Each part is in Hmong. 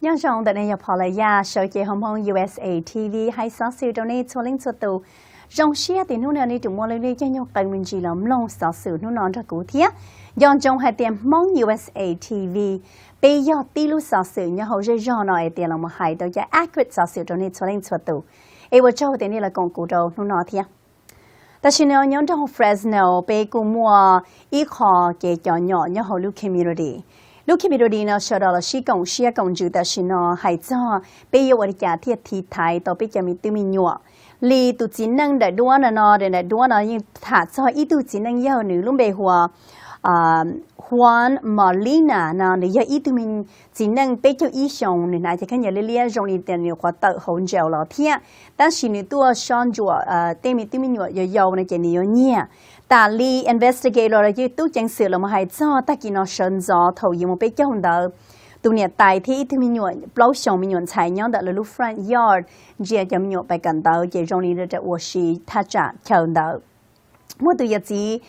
Nyob zoo, ntawm no yog Paula Yaj, sawv cev hauv Hmoob U S A T V hais xov xwm rau nej txhua leej txhua tus. Zoo siab tias hnub no nej tseem muaj lub caij nyoog qee me ntsis los mloog xov xwm hnub no nrog kuv thiab. Nco ntsoov hais tias Hmoob U S A T V, peb yog tib lub xov xwm nyob hauv zej zog no es tias los mus hais tau cov accurate xov xwm rau nej txhua leej txhua tus. Es ua tsaug tias nej los koom kuv rau hnub no thiab. Tam sim no nyob nroog Fresno peb kuj muaj ib qho kev cov nyom nyob hauv lub community. Lub community no sawv daws los sib koom siab koom ntsws tam sim no hais txog peb yuav ua li cas thiaj tiv thaiv tau peb cov me tub me nyuam. Li tus txiv neej daim duab no no, daim duab no yeej tham txog ib tug txiv neej yawg, nws lub npe hu ua Juan Molina no, nws yog ib tug txiv neej peb caug ib xyoos, nws hnav cov khaub ncaws liab liab zoo li tias nws nyuam qhuav tawm hauv jail los thiab. Tab sis nws tuaj soj ntsuam tej me tub me nyuam yau yau no ces nws yuav nyiag. Tas li investigator los yog tub ceev xwm los mus hais txog tag kis no sawv ntxov thaum yuav mus peb caug ntawd, tus niam tais thiab ib tug me nyuam plaub xyoos me nyuam ntxhais nyob ntawm lawv lub front yard ntsia cov me nyuam pais kawm ntawv ces zoo li lawv ua si thaj tsam chaw ntawd. Muaj tus yawm txiv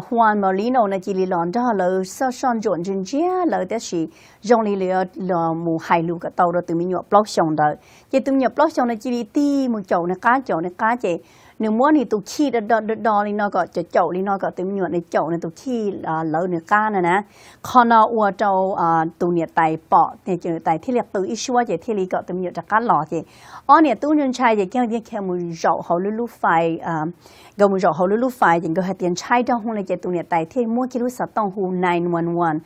Juan Molina no cia li los nrog lawv soj soj ntsuam ntsia ntsia lawv tab sis zoo li lawv los mus hais lus kom tau rau tus me nyuam plaub xyoos ntawd. Ces tus me nyuam plaub xyoos no cia li tig mus caum nws qab, caum nws qab ces nws muab nws tus khij do do do li no kom caum caum li no kom tus me nyuam nws caum nws tus khij lawv nws qab no na. Qhov no ua rau tus niam tais pom, tus niam tais thiaj li qw ib suab ces thiaj li kom tus me nyuam rov qab los ces ob niam tub ntshai ces nkawd thiaj khiav mus zaum hauv lub lub fai, nkawd mus zaum hauv lub lub fai ces nkawd hais tias ntshai rau hauv li ces tus niam tais thiaj muab kiag lub xov tooj hu nine one one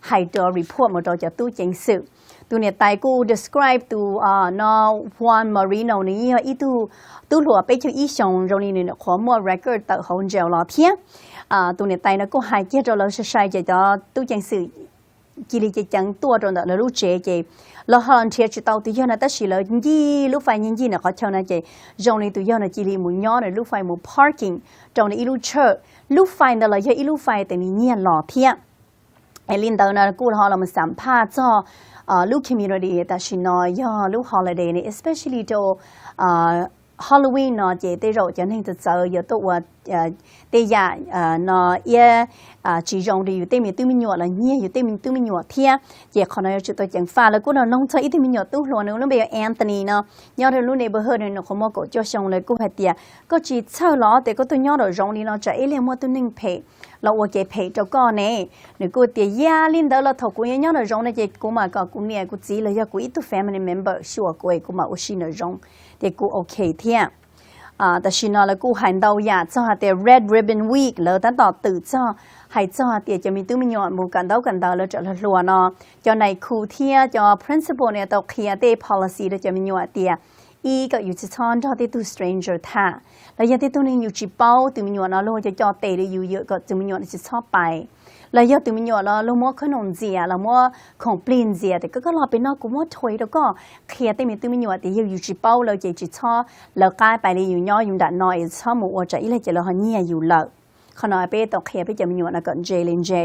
hais rau report mus rau cov tub ceev xwm. Tus niam tais kuj describe tus no Juan Molina nws yog ib tug tub hluas peb caug ib xyoos zoo li nws nyuam qhuav muaj record tawm hauv jail los thiab. Tus niam tais no kuj hais kiag rau lawv sai sai ces cov tub ceev xwm cia li ceev ceev tuaj rau ntawm lawv lub tsev ces lawv ho los nrhiav tsis tau tus yawg no tab sis lawv ncig lub fai ncig ncig ntawm qhov chaw no ces zoo li tus yawg no cia li mus nyob nws lub fai mus parking rau nws ib lub church. Lub fai ntawd los yog ib lub fai uas nws nyiag los thiab. Es li ntawd no kuj ho los xam phaj txog lub community tam sim no yog lub holiday ne, especially rau Halloween no ces tej zaum cov neeg txawv txawv yuav tuaj ua tej yam no iab tsis zoo rau yus tej me tub me nyuam los nyiag yus tej me tub me nyuam thiab. Ces qhov no yuav tsum tau ceev faj. Lawv kuj los noog txog ib tug me nyuam tub hluas nws lub npe hu ua Anthony no, nyob rau lub neighborhood no nws nyuam qhuav muaj kaum cuaj xyoo, lawv kuj hais tias koj tsis txhawj los tias koj tuaj nyob nraum zoov li no tsam ib leeg muaj tug neeg phem los ua kev phem rau koj ne. Nws kuj tias yog li ntawd los thaum kuv nyob nraum zoov no ces kuv mam kom kuv niam kuv txiv los yog kuv ib tug family member xyuas kuv es kuv mam ua si nraum zoov, ces kuj ok thiab. Tam sim no lawv kuj hais ntau yam txog hais tias Red Ribbon Week, lawv tab tom twm txog hais txog hais tias cov me tub me nyuam mus kawm ntaub kawm ntawv lawv tseem hluas hluas no, cov nais khu thiab cov principal no tau qhia tej policy rau cov me nyuam tias ib, kom yus tsis txhob nrog tej tug stranger tham, los yog tej tug neeg yus tsis paub, tus me nyuam no luag cov co tes rau yus, kom tus me nyuam no tsis txhob pais, los yog tus me nyuam no luag muab khoom noom ntxias los muab khoom plig ntxias tias koj, koj los pem no kuv muab toy rau koj. Qhia tej me tub me nyuam tias yog yus tsis paub lawv ces tsis txhob lawv qab pais li yus nyob yus nram no es txhob mus ua tsam ib leeg ces lawv ho nyiag yus lawm. Qhov no peb tau qhia peb cov me nyuam no kom ntse li ntse.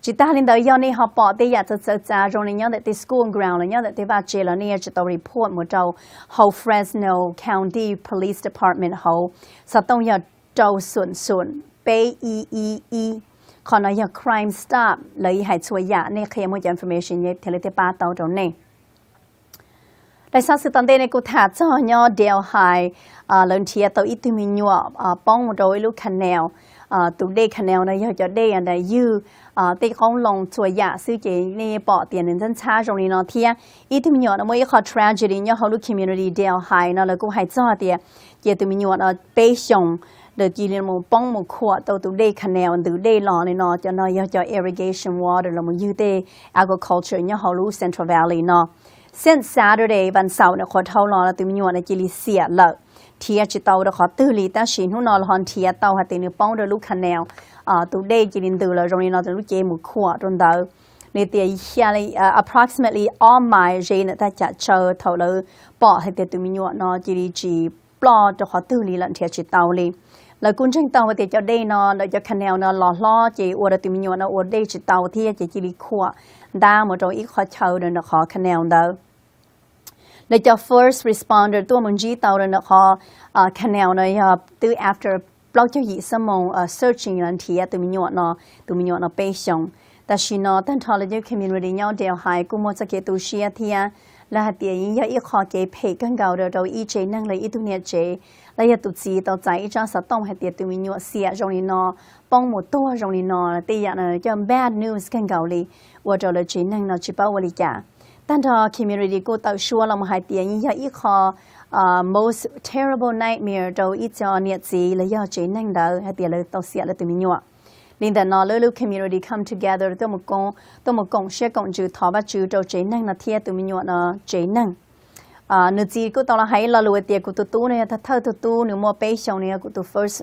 Tsis tas li ntawd yog nej ho pom tej yam txawv txawv txav zoo li nyob ntawm tej school ground los nyob ntawm tej vaj tse los nej yuav tsum tau report mus rau hauv Fresno County Police Department hauv xov tooj yog rau xoom xoom peb ib ib ib. Qhov no yog Crime Stop, lawv hais txhua yam, nej qhia muaj cov information thiaj li thiaj pab tau rau nej. Daim xov xwm tom ntej no kuj tham txog nyob Delhi, lawv nrhiav tau ib tug me nyuam poob mus rau ib lub canal. tus dej canal no yog cov dej ntawd ywg tej qoob loo txhua yam xwb ces nej pom tias nws ntxhab ntxhab zoo li no thiab. Ib tug me nyuam no muaj ib qho tragedy nyob hauv lub community Delhi no lawv kuj hais txog tias ces tus me nyuam no peb xyoos lawv cia li mus poob mus khuam tau tus dej canal ntws dej los li no, cov no yog cov irrigation water los mus ywg tej agriculture nyob hauv lub Central Valley no. Since Saturday, vas xaum no qhuav dhau los tus me nyuam no cia li xiam lawm, nrhiav tsis tau rau qhov twg li, tab sis hnub no los ho nrhiav tau hais tias nws poob rau lub canal, tus dej cia li ntws los zoo li no, lub cev mus khuam rau ntawd. Nws tias xya li approximately ob mais ze ntawm thaj chaw thaum lawv pom hais tias tus me nyuam no cia li tsis ploj rau qhov twg li lawm, nrhiav tsis tau li. Lawv kuj ntseeg tau hais tias cov dej no ntawm cov canal no los hlob ces ua rau tus me nyuam no ua dej tsis tau thiab ces cia li khuam ntab mus rau ib qhov chaw rau ntawm qhov canal ntawd. Lawv cov first responder tuaj mus ntsib tau rau ntawm qhov canal no yog twb after plaub caug yim xuab moos searching los nrhiav tus me nyuam no, tus me nyuam no peb xyoos. Tam sim no tag nrho lawv cov community nyob Delhi kuj muaj txoj kev tu siab thiab lawv hais tias yeej yog ib qho kev phem kawg nkaus rau rau ib tsev neeg los ib tug niam tsev los yog tus txiv tau txais ib tsab xov tooj hais tias tus me nyuam xiam zoo li no, poob mus tuag zoo li no, tej yam no coj bad news kawg nkaus li ua rau lawv tsev neeg no tsis paub ua li cas. Tag nrho community kuj tawm suab los mus hais tias yeej yog ib qho most terrible nightmare rau ib co niam txiv los yog tsev neeg ntawd hais tias lawv tau xiam lawv tus me nyuam. Li ntawm no lawv lub community come together tuaj mus koom siab koom ntsws thov Vajtswv rau tsev neeg no thiab tus me nyuam no tsev neeg. Nws txiv kuj tau los hais lo lus tias kuv tus tub no yog thawj thawj tus tub, nws muaj peb xyoos, nws yog kuv tus first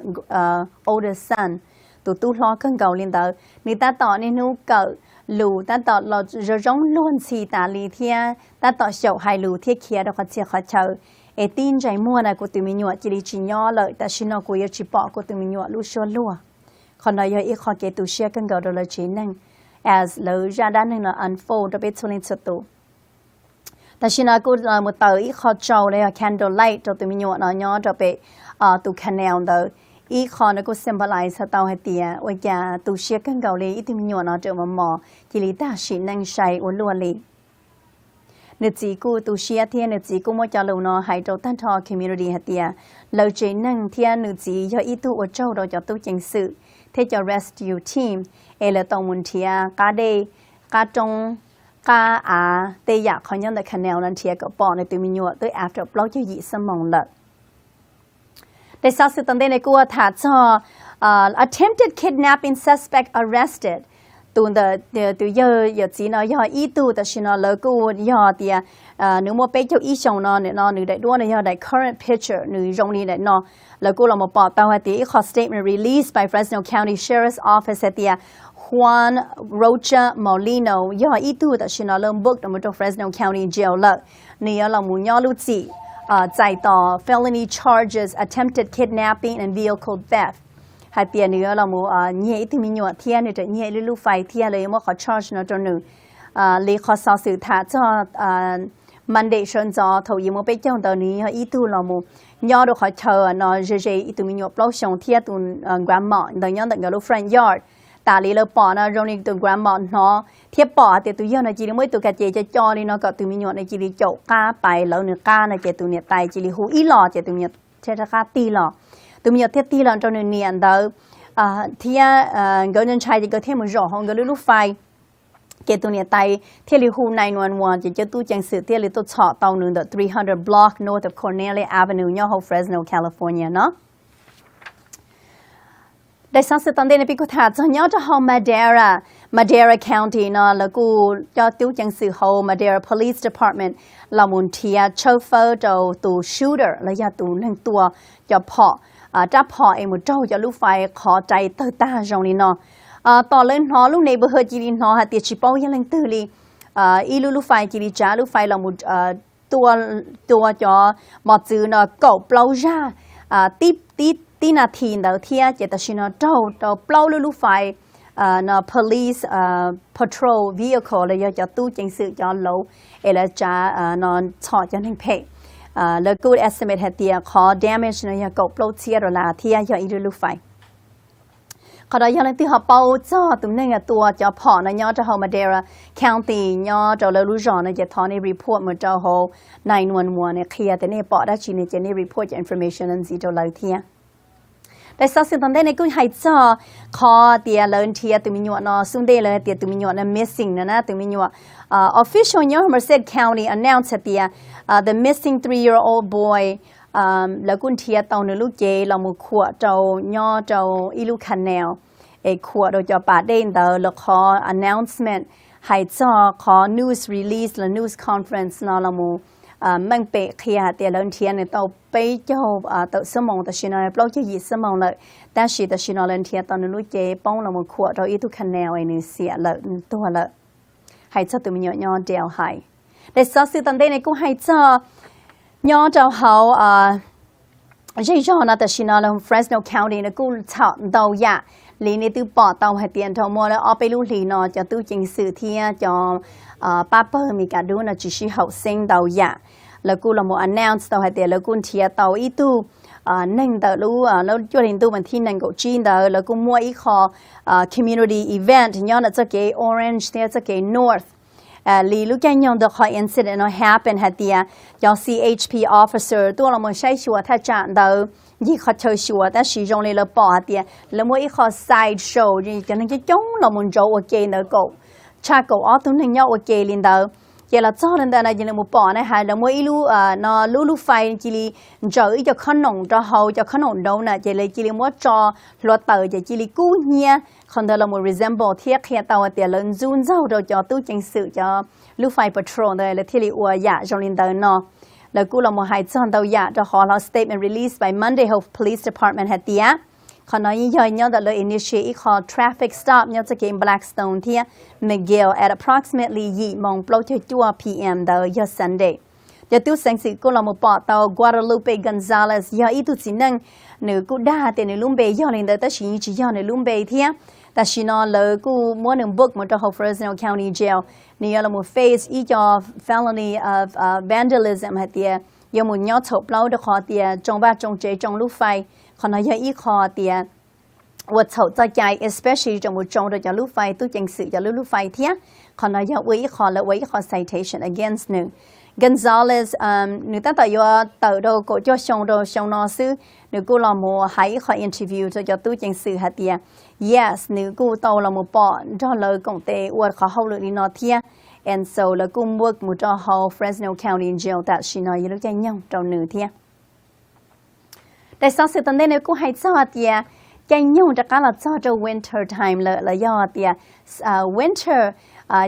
oldest son, tus tub hlob kawg nkaus li ntawd. Nws tab tom niaj hnub kawm lus, tab tom los zoo zoo luag ntxhi tas li thiab tab tom xyaum hais lus thiab khiav rau qhov txhia qhov chaw. Es tib ntsais muag na kuv tus me nyuam cia li tsis nyob lawm, tam sim no kuv yuav tsis pom kuv tus me nyuam lub suab luag. Qhov no yog ib qho kev tu siab kawg nkaus rau lawv tsev neeg as lawv zaj dab neeg no unfold rau peb txhua leej txhua tus. Tam sim no kuj mus taws ib qho tsau los yog candle light rau tus me nyuam no nyob rau pem tus canal ntawd. Ib qho no kuj symbolize tau hais tias ua cas tu siab kawg nkaus li ib tug me nyuam no raws mos mos cia li tag sim neej sai ua luaj li. Nws txiv kuj tu siab thiab nws txiv kuj muab cov lus no hais rau tag nrho community hais tias lawv tsev neeg thiab nws txiv yog ib tug ua tsaug rau cov tub ceev xwm thiab cov rescue team es lawv tau mus nrhiav qab dej, qab roob, qab av, tej yam qhov nyob ntawm canal no nrhiav kom pom nws tus me nyuam twb after plaub caug yim xuab moos lawm. Daim xov xwm tom ntej no kuj tham txog attempted kidnapping suspect arrested. Tus ntawm tus yawg yawm txiv no yog ib tug tam sim no lawv kuj yog tias nws muaj peb caug ib xyoos no, nim no nws daim duab no yog daim current picture, nws zoo li daim no. Lawv kuj los mus pom tau hais tias ib qho statement released by Fresno County Sheriff's Office hais tias Juan Rocha Molino yog ib tug tam sim no lawv book los mus rau Fresno County Jail lawm. Nws yuav los mus nyob lub txim txais tos felony charges, attempted kidnapping and vehicle theft. Hais tias nws yuav los mus nyiag ib tug me nyuam thiab nws tseem nyiag ib lub lub fais thiab lawv yuav muab qhov charge no rau nws. Li qhov xov xwm tham txog Monday sawv ntxov thaum yim mus peb caug ntawd nws yog ib tug los mus nyob rau qhov chaw no ze ze ib tug me nyuam plaub xyoos thiab tus grandma ntawd nyob ntawm nkawd lub front yard. Tas li lawv pom no zoo li tus grandma hnov thiab pom hais tias tus yawg no cia li muab ib tug kas ces co co li no kom tus me nyuam no cia li caum qab pais lawv nws qab no ces tus niam tais cia li hu ib los ces tus me nyuam thiaj rov qab tig los. Tus me nyuam thiaj tig los rau nws niam ntawd thiab nkawd ntshai ces nkawd thiaj mus zaum hauv nkawd lub lub fais. Ces tus niam tais thiaj li hu nine one one ces cov tub ceev xwm thiaj li tuaj txhom tau nws ntawm three hundred block north of Cornelius Avenue nyob hauv Fresno, California no. Daim xov xwm tom ntej no peb kuj tham txog nyob rau hauv Madera, Madera County no lawv kuj cov tub ceev xwm hauv Madera Police Department los mus nrhiav tshawb fawb rau tus shooter los yog tus neeg tua cov phom, rab phom es mus raug cov lub fais qhov rais tawg tag zoo li no. Tom lawv hnov lub neighborhood cia li hnov hais tias tsis paub yog leej twg li, ib lub lub fais cia li tsav lub fais los mus tua cov mos txwv no kaum plaub zaj tib nas this ntawd thiab ces tam sim no raug rau plaub lub lub fais no police patrol vehicle los yog cov tub ceev xwm cov lauj es lawv tsav no txhom cov neeg phem. Lawv kuj estimate hais tias qhov damage no yog kaum plaub txhiab dollar thiab yog ib lub lub fais. Qhov no yog leej twg ho paub txog tus neeg tua cov phom no nyob rau hauv Madera County nyob rau lawv lub zos no ces thov nej report mus rau hauv nine one one qhia tias nej pom dab tsi no ces nej report cov information no ntxiv rau lawv thiab. Daim xov xwm tom ntej ne kuj hais txog qhov tias lawv nrhiav tus me nyuam no, xub ntej lawv hais tias tus me nyuam no missing no na, tus me nyuam, official nyob Merced County announce hais tias the missing three-year-old boy, lawv kuj nrhiav tau nws lub cev los mus khuam rau nyob rau ib lub canal, es khuam rau cov pas dej ntawd. Lawv qhov announcement hais txog qhov news release los news conference no los mus meej pem qhia hais tias lawv nrhiav nws tau peb caug tawm xuab moos, tam sim no plaub caug yim xuab moos lawm, tab sis tam sim no lawv nrhiav tau nws lub cev poob los mus khuam rau ib tug canal es nws xiam lawm, nws tuag lawm. Hais txog tus me nyuam nyob Delhi. Daim xov xwm tom ntej ne kuj hais txog nyob rau hauv zej zog no, tam sim no Fresno County no kuj txhaum ntau yam li nej twb pom tau hais tias nrog muaj ob peb lub hlis no cov tub ceev xwm thiab cov pab pawg Mes Kas dub no tsis sib haum xeeb ntau yam. Lawv kuj los mus announce tau hais tias lawv kuj nrhiav tau ib tug neeg ntawm lub cuaj hlis ntuj mas thib nees nkaum tsib ntawd lawv kuj muaj ib qho community event nyob ntawm txoj kev Orange thiab txoj kev North. Li lub caij nyoog ntawd qhov incident no happen hais tias cov C H P officer tuaj los mus saib xyuas thaj tsam ntawd ncig qhov chaw xyuas, tab sis zoo li lawv pom hais tias lawv muaj ib qho side show, cov neeg coob coob los mus ntsauv ua ke ntawd, kaum, tshaj kaum ob tug neeg nyob ua ke li ntawd. Ces los txog li ntawd no ces lawv mus pom na hais lawv muaj ib lub, no lub lub fais cia li ntsaws ib co khob noom rau hauv cov khob noom nraud na, ces lawv cia li muab tso hluav taws ces cia li kub hnyiab. Qhov ntawd los mus resemble thiab qhia tau hais tias lawv ntxub ntxaug rau cov tub ceev xwm cov lub fais patrol ntawd, lawv thiaj li ua yam zoo li ntawd no. Lawv kuj los mus hais txog ntau yam rau qhov hauv statement release by Monday hauv police department hais tias qhov no yeej yog nyob ntawm lawv initiate ib qho traffic stop nyob txoj kev Blackstone thiab McGill at approximately yim moos plaub caug cuaj P M ntawd yog Sunday. Cov tub ceev xwm kuj los mus pom tau Guadalupe Gonzalez yog ib tug txiv neej, nws kuj dag tias nws lub npe yog li ntawd tab sis yeej tsis yog nws lub npe thiab. Tam sim no lawv kuj muab nws book mus rau hauv Fresno County Jail, nws yuav los mus face ib co felony of vandalism hais tias yuav mus nyob txhaum plaub rau qhov tias tsoo vaj tsoo tsev tsoo lub fais. Qhov no yog ib qho tias ua txhaum txoj cai, especially rau mus tsoo rau cov lub fais, tub ceev xwm cov lub lub fais thiab. Qhov no yog ua ib qho lawv ua ib qho citation against nws. Gonzalez nws tab tom yuav tawm rau kaum cuaj xyoo rau xyoo no xwb, nws kuj los mus hais ib qho interview rau cov tub ceev xwm hais tias yes, nws kuj tau los mus pom nrog lawv koom tes ua qhov hauj lwm li no thiab. And so lawv kuj book mus rau hauv Fresno County Jail tam sim no yog lub caij nyoog rau nws thiab. Daim xov xwm tom ntej no kuj hais txog tias caij nyoog rov qab los txog rau winter time lawm los yog tias winter,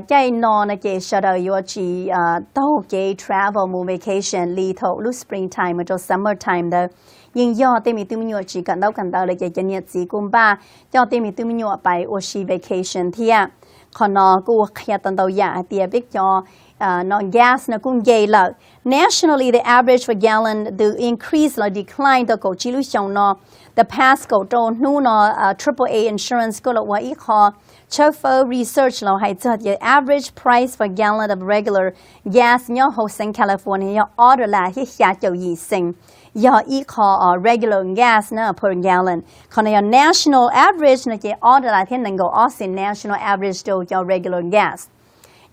caij no no ces sawv daws yuav tsis taug kev travel mus vacation li thaum lub spring time mus rau summer time ntawd. Yeej yog tej me tub me nyuam tsis kawm ntaub kawm ntawv lawm ces cov niam txiv kuj npaj coj tej me tub me nyuam pais ua si vacation thiab. Qhov no kuj qhia tau ntau yam hais tias peb cov no gas no kuj nce lawm. Nationally, the average for gallon to increase los decline tau kaum tsib lub xyoo no. The past kaum rau hnub no, triple A insurance kuj los ua ib qho tshawb fawb research los hais txog tias average price for gallon of regular gas nyob hauv xeev California yog ob dollar thiab xya caum yim xees. Yog ib qho regular gas na per gallon. Qhov no yog national average no ces ob dollar thiab nees nkaum ob xees national average rau cov regular gas.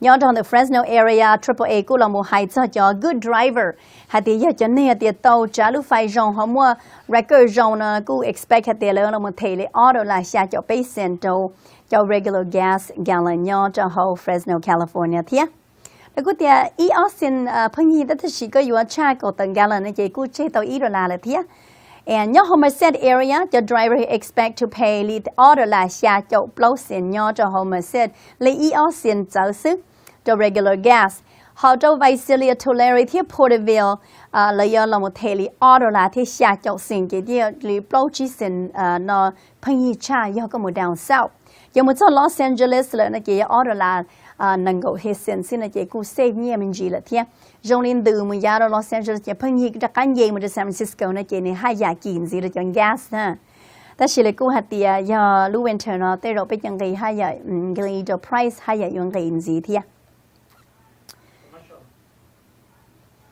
Nyob rau ntawm Fresno area, triple A kuj los mus hais txog cov good driver hais tias yog cov neeg hais tias tau tsav lub fais zoo ho muaj record zoo no kuj expect hais tias lawv los mus them li ob dollar xya caum peb xees rau cov regular gas gallon nyob rau hauv Fresno, California thiab. Lawv kuj tias ib ob xees pheej yig tab sis koj yuav tshaj kaum tawm gallon no ces kuj tseg tau ib dollar lawm thiab. Nyob hauv Merced area, cov driver expect to pay li ob dollar xya caum plaub xees nyob rau hauv Merced li ib ob xees txawv xwb rau regular gas. Ho rau Visalia, Tulare thiab Porterville, lawv yuav los mus them li ob dollar thiab xya caum xees ces thiaj li plaub tsib xees no pheej yig tshaj yog koj mus down south. Ces mus txog Los Angeles lawm no ces yog ob dollar nees nkaum xees xwb no ces kuj save nyiaj me ntsis lawm thiab. Zoo li ntws mus yav rau Los Angeles ces pheej yig rov qab nce mus rau San Francisco no ces nws haj yam kim ntxiv rau cov gas na. Tab sis lawv kuj hais tias yog lub winter no tej zaum peb cov nqi haj yam, nqi rau price haj yam yuav nqis ntxiv thiab.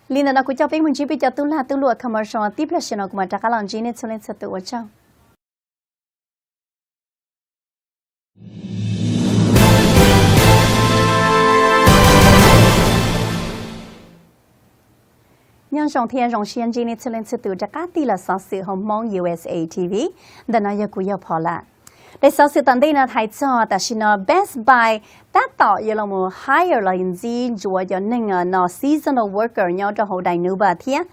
Li ntawm no kuv coj peb mus ntsib peb cov tub lag tub luam commercial tib pliag, tam sim no kuv mam rov qab los ntsib nej txhua leej txhua tus, ua tsaug. Nyob zoo thiab zoo siab ntsib nej txhua leej txhua tus rov qab tig los xov xwm hauv Hmoob U S A T V. Ntawm no yog kuv Yog Phom Lam. Daim xov xwm tom ntej no hais txog tam sim no Best Buy tab tom yuav los mus hire los ntxiv ntsuav cov neeg no seasonal worker nyob rau hauv Dinuba thiab.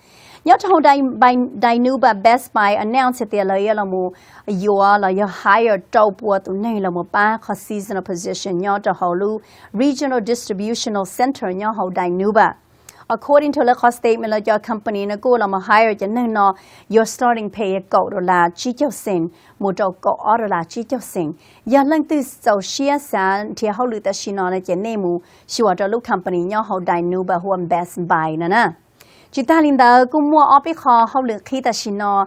Nyob rau hauv Dinuba, Best Buy announce tias lawv yuav los mus yuav los yog hire rau pua tus neeg los mus pab qhov seasonal position nyob rau hauv lub Regional Distributional Center nyob hauv Dinuba. According to lawv qhov statement, lawv cov company no kuj los mus hire cov neeg no, yuav starting pay kaum dollar tsib caug xees mus rau kaum ob dollar tsib caug xees. Yog leej twg txaus siab xav nrhiav hauj lwm tam sim no no ces nej mus xyuas rau lub company nyob hauv Dinuba hu ua Best Buy no na. Tsis tag li ntawd kuj muaj ob peb qho hauj lwm qhib tam sim no,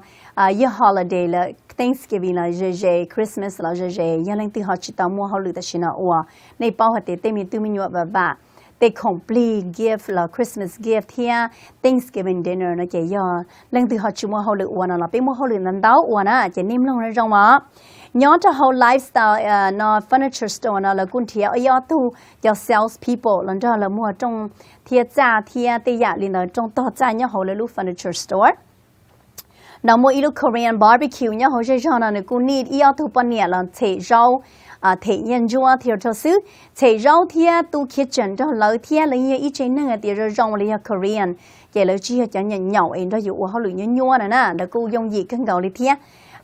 yog holiday lawm, Thanksgiving los ze ze, Christmas los ze ze, yog leej twg ho tsis tau muaj hauj lwm tam sim no ua, nej paub hais tias tej me tub me nyuam vam vam, tej khoom plig gift los Christmas gift thiab Thanksgiving dinner no ces yog leej twg ho tsis muaj hauj lwm ua no los peb muaj hauj lwm ntau ntau ua na ces nej mloog zoo os. Nyob rau hauv Lifestyle no furniture store no lawv kuj nrhiav ib ob tug cov sales people los nrog lawv muag rooj thiab txaj thiab tej yam li ntawd, rooj tog txaj nyob hauv lawv lub furniture store. No muaj ib lub Korean barbecue nyob hauv zej zog no nws kuj need ib ob tug poj niam los txhem zaub, them nyiaj ntsuab thiab rau xwb, txhem zaub thiab tu kitchen nrog lawv thiab lawv yog ib tsev neeg hais tias zoo zoo li yog Korean, ces lawv tsis yog cov nyaum nyaum es nrog yus ua hauj lwm nyuaj nyuaj no na, lawv kuj yooj yim kawg nkaus li thiab.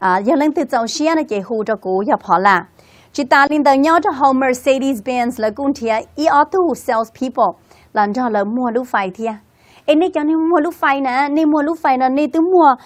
Yog leej twg txaus siab no ces hu rau kuv Yog Phom Lam. Tsis tas li ntawd nyob rau hauv Mercedes Benz lawv kuj nrhiav ib ob tug sales people los nrog lawv muag lub fais thiab. Es nej cov neeg muag lub fais na, nej muag lub fais no nej twb muag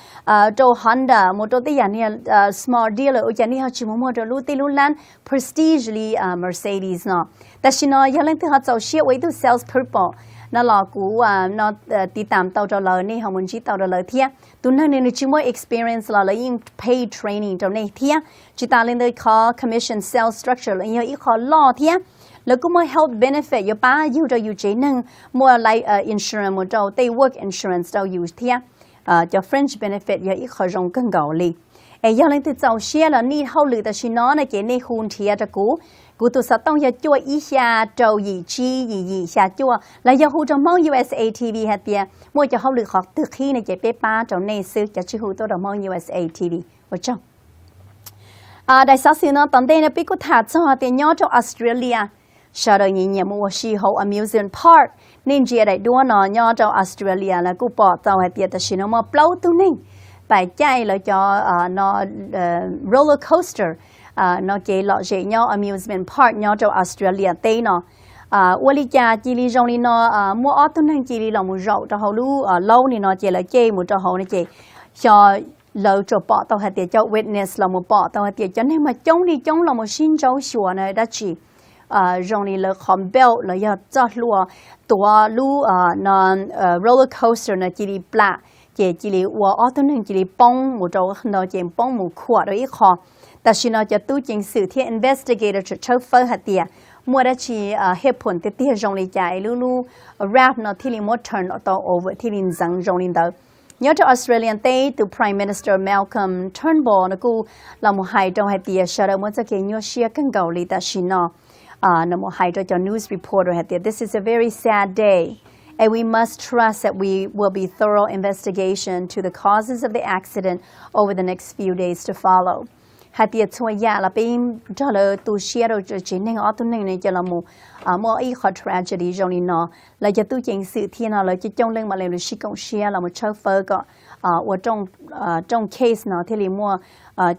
rau Honda mus rau tej yam niag small dealer ua cas nej ho tsis mus muag rau lub tej lub lab prestige li Mercedes no. Tam sim no yog leej twg ho txaus siab ua ib tug sales people no los kuv no tiv tam tau rau lawv, nej ho mus ntsib tau rau lawv thiab. Tus neeg no nws tsis muaj experience los lawv yeej pay training rau nej thiab. Tsis tas li ntawd qhov commission sales structure los yog ib qho loj thiab. Lawv kuj muaj health benefit yuav pab yug rau yus tsev neeg, muaj life insurance mus rau tej work insurance rau yus thiab. Cov fringe benefit yog ib qho zoo kawg nkaus li. Es yog leej twg txaus siab los need hauj lwm tam sim no no ces nej hu nrhiav rau kuv. Kuv tus xov tooj yog cuaj ib xya rau yim tsib yim yim xya cuaj los yog hu rau Hmoob U S A T V hais tias muaj cov hauj lwm qhov twg qhib no ces peb pab rau nej xwb, cov tsis hu tuaj rau Hmoob U S A T V. Ua tsaug. Daim xov xwm no tom ntej no peb kuj tham txog tias nyob rau Australia, sawv daws nyiam nyiam mus ua si hauv amusement park. Nej ntsia daim duab no nyob rau Australia lawv kuj pom tau hais tias tam sim no muaj plaub tug neeg pais caij lawv cov no roller coaster no kev lom zem nyob amusement park nyob rau Australia teb no. Ua li cas cia li zoo li no, muaj ob tug neeg cia li los mus zaum rau hauv lub laub li no ces lawv cej mus rau hauv no ces xyov lawv tsuas pom tau hais tias cov witness los mus pom tau hais tias cov neeg mas coob li coob los mus sib ntsaub xyuas na dab tsi. Zoo li lawv qhov belt los yog txoj hlua tuav lub no roller coaster no cia li plam, ces cia li ua ob tug neeg cia li poob mus rau no ces poob mus khuam rau ib qho. Tam sim no cov tub ceev xwm thiab investigator tseem tshawb fawb hais tias muaj dab tsi hej phom tiag tiag zoo li cas es lub lub ramp no thiaj li muab turn tau over thiaj li ntxeev zoo li ntawd. Nyob rau Australia teb tus Prime Minister Malcolm Turnbull no kuj los mus hais rau hais tias sawv daws muaj txoj kev nyuaj siab kawg nkaus li tam sim no. Nws mus hais rau cov news reporter hais tias this is a very sad day and we must trust that we will be thorough investigation to the causes of the accident over the next few days to follow. Hais tias txhua yam los peb nrog lawv tu siab rau tsev neeg ob tug neeg no ces los mus muaj ib qho tragedy zoo li no. Lawv cov tub ceev xwm thiab no lawv coob coob leej mam li lawv sib koom siab los mus tshawb fawb kom ua rooj case no thiaj li muaj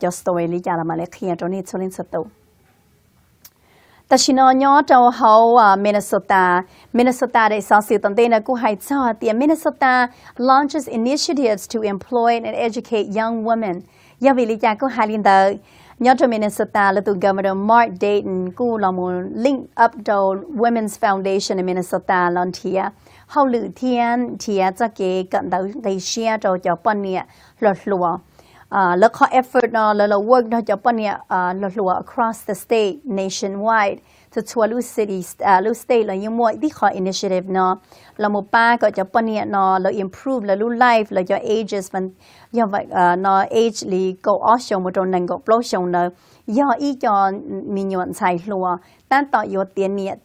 cov story li cas los mam li qhia rau nej txhua leej txhua tus. Tam sim no nyob rau hauv Minnesota, Minnesota daim xov xwm tom ntej no kuj hais txog tias Minnesota launches initiatives to employ and educate young women. Yog vim li cas kuj hais li ntawd? Nyob rau Minnesota lawv tus Governor Mark Dayton kuj los mus link up rau Women's Foundation of Minnesota los nrhiav hauj lwm thiab nrhiav txoj kev kawm ntawv nqi siab rau cov poj niam hluas hluas. Lawv qhov effort no lawv los work nrog cov poj niam hluas hluas across the state, nationwide, txhua txhua lub city, lub state los yeej muaj tib qho initiative no los mus pab kom cov poj niam no lawv improve lawv lub life, lawv cov ages, yog no age li kaum ob xyoo mus rau nees nkaum plaub xyoo ntawd yog ib co me nyuam ntxhais hluas tab tom yuav tiav niam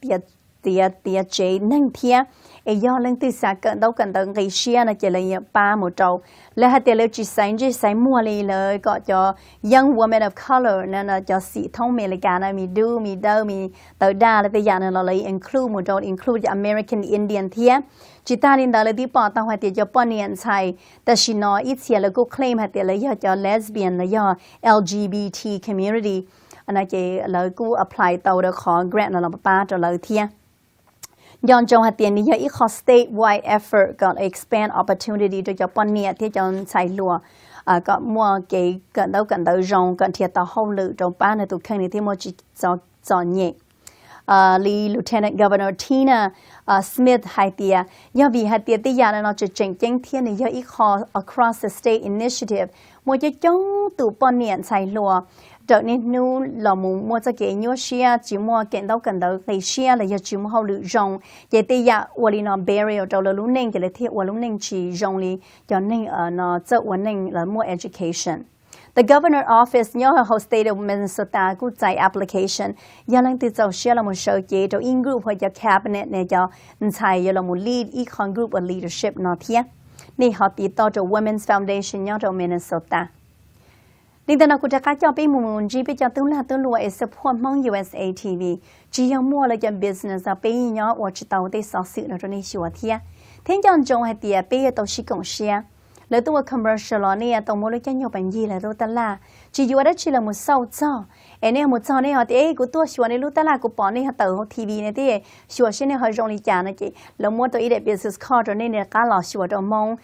tiav tsev neeg thiab Es yog leej twg xav kawm ntaub kawm ntawv nqis siab no ces lawv yuav pab mus rau. Lawv hais tias lawv tsis xaiv ntsej xaiv muag li, lawv kom cov young women of color no, cov xim thoob Amelikas no, me dub, me dawb, me tawv daj, lawv tej yam no los lawv include mus rau, include cov American Indian thiab. Tsis tas li ntawd lawv twb pom tau hais tias cov poj niam ntxhais tam sim no ib txhia lawv kuj claim hais tias lawv yog cov lesbian los yog L G B T community no ces lawv kuj apply tau rau qhov grant no los pab rau lawv thiab. Nco ntsoov hais tias nws yog ib qho statewide effort kom expand opportunity rau cov poj niam thiab cov ntxhais hluas kom muaj kev kawm ntaub kawm ntawv zoo, kom nrhiav tau hauj lwm rau pab nws tus kheej nws thiaj muaj tsis txom nyem. Li Lieutenant Governor Tina Smith hais tias yog vim hais tias tej yam no tseem tseem ceeb thiab nws yog ib qho across the state initiative, muaj coob coob tus poj niam ntxhais hluas raws niaj hnub los mus muaj txoj kev nyuaj siab, tsis muaj kev ntaub kawm ntawv nqis siab los yog tsis muaj hauj lwm zoo, ces tej yam ua li no barrier rau lawv lub neej ces lawv thiaj ua lub neej tsis zoo li cov neeg no txawj ua neej los muaj education. The Governor Office nyob hauv state of Minnesota kuj txais application, yog leej twg txaus siab los mus sawv cev rau ib group hauv cov cabinet ne cov ntxhais yuav los mus lead ib qho group of leadership no thiab. Nej ho tiv tauj rau Women's Foundation nyob rau Minnesota. Li ntawd no kuv rov qab coj peb mus ntsib peb cov tub lag tub luam es support Hmoob U S A T V. Tsis yog muaj lawv cov business no peb nyob ua tsis tau tej xov xwm no rau nej xyuas thiab. Thiab nco ntsoov hais tias peb yuav tau sib koom siab. Lawv tuaj ua commercial los nej yuav tau muab lub caij nyoog pas ncig lawv lub tab laj. Tsis yuav dab tsi los mus xauj txog, es nej mus txog nej ho tias, e, kuv tuaj xyuas nej lub tab laj, kuv pom nej ho tawm hauv T V no thiab, xyuas seb nej ho zoo li cas no ces lawv muab tau ib daim business card rau nej, nej rov qab los xyuas rau Hmoob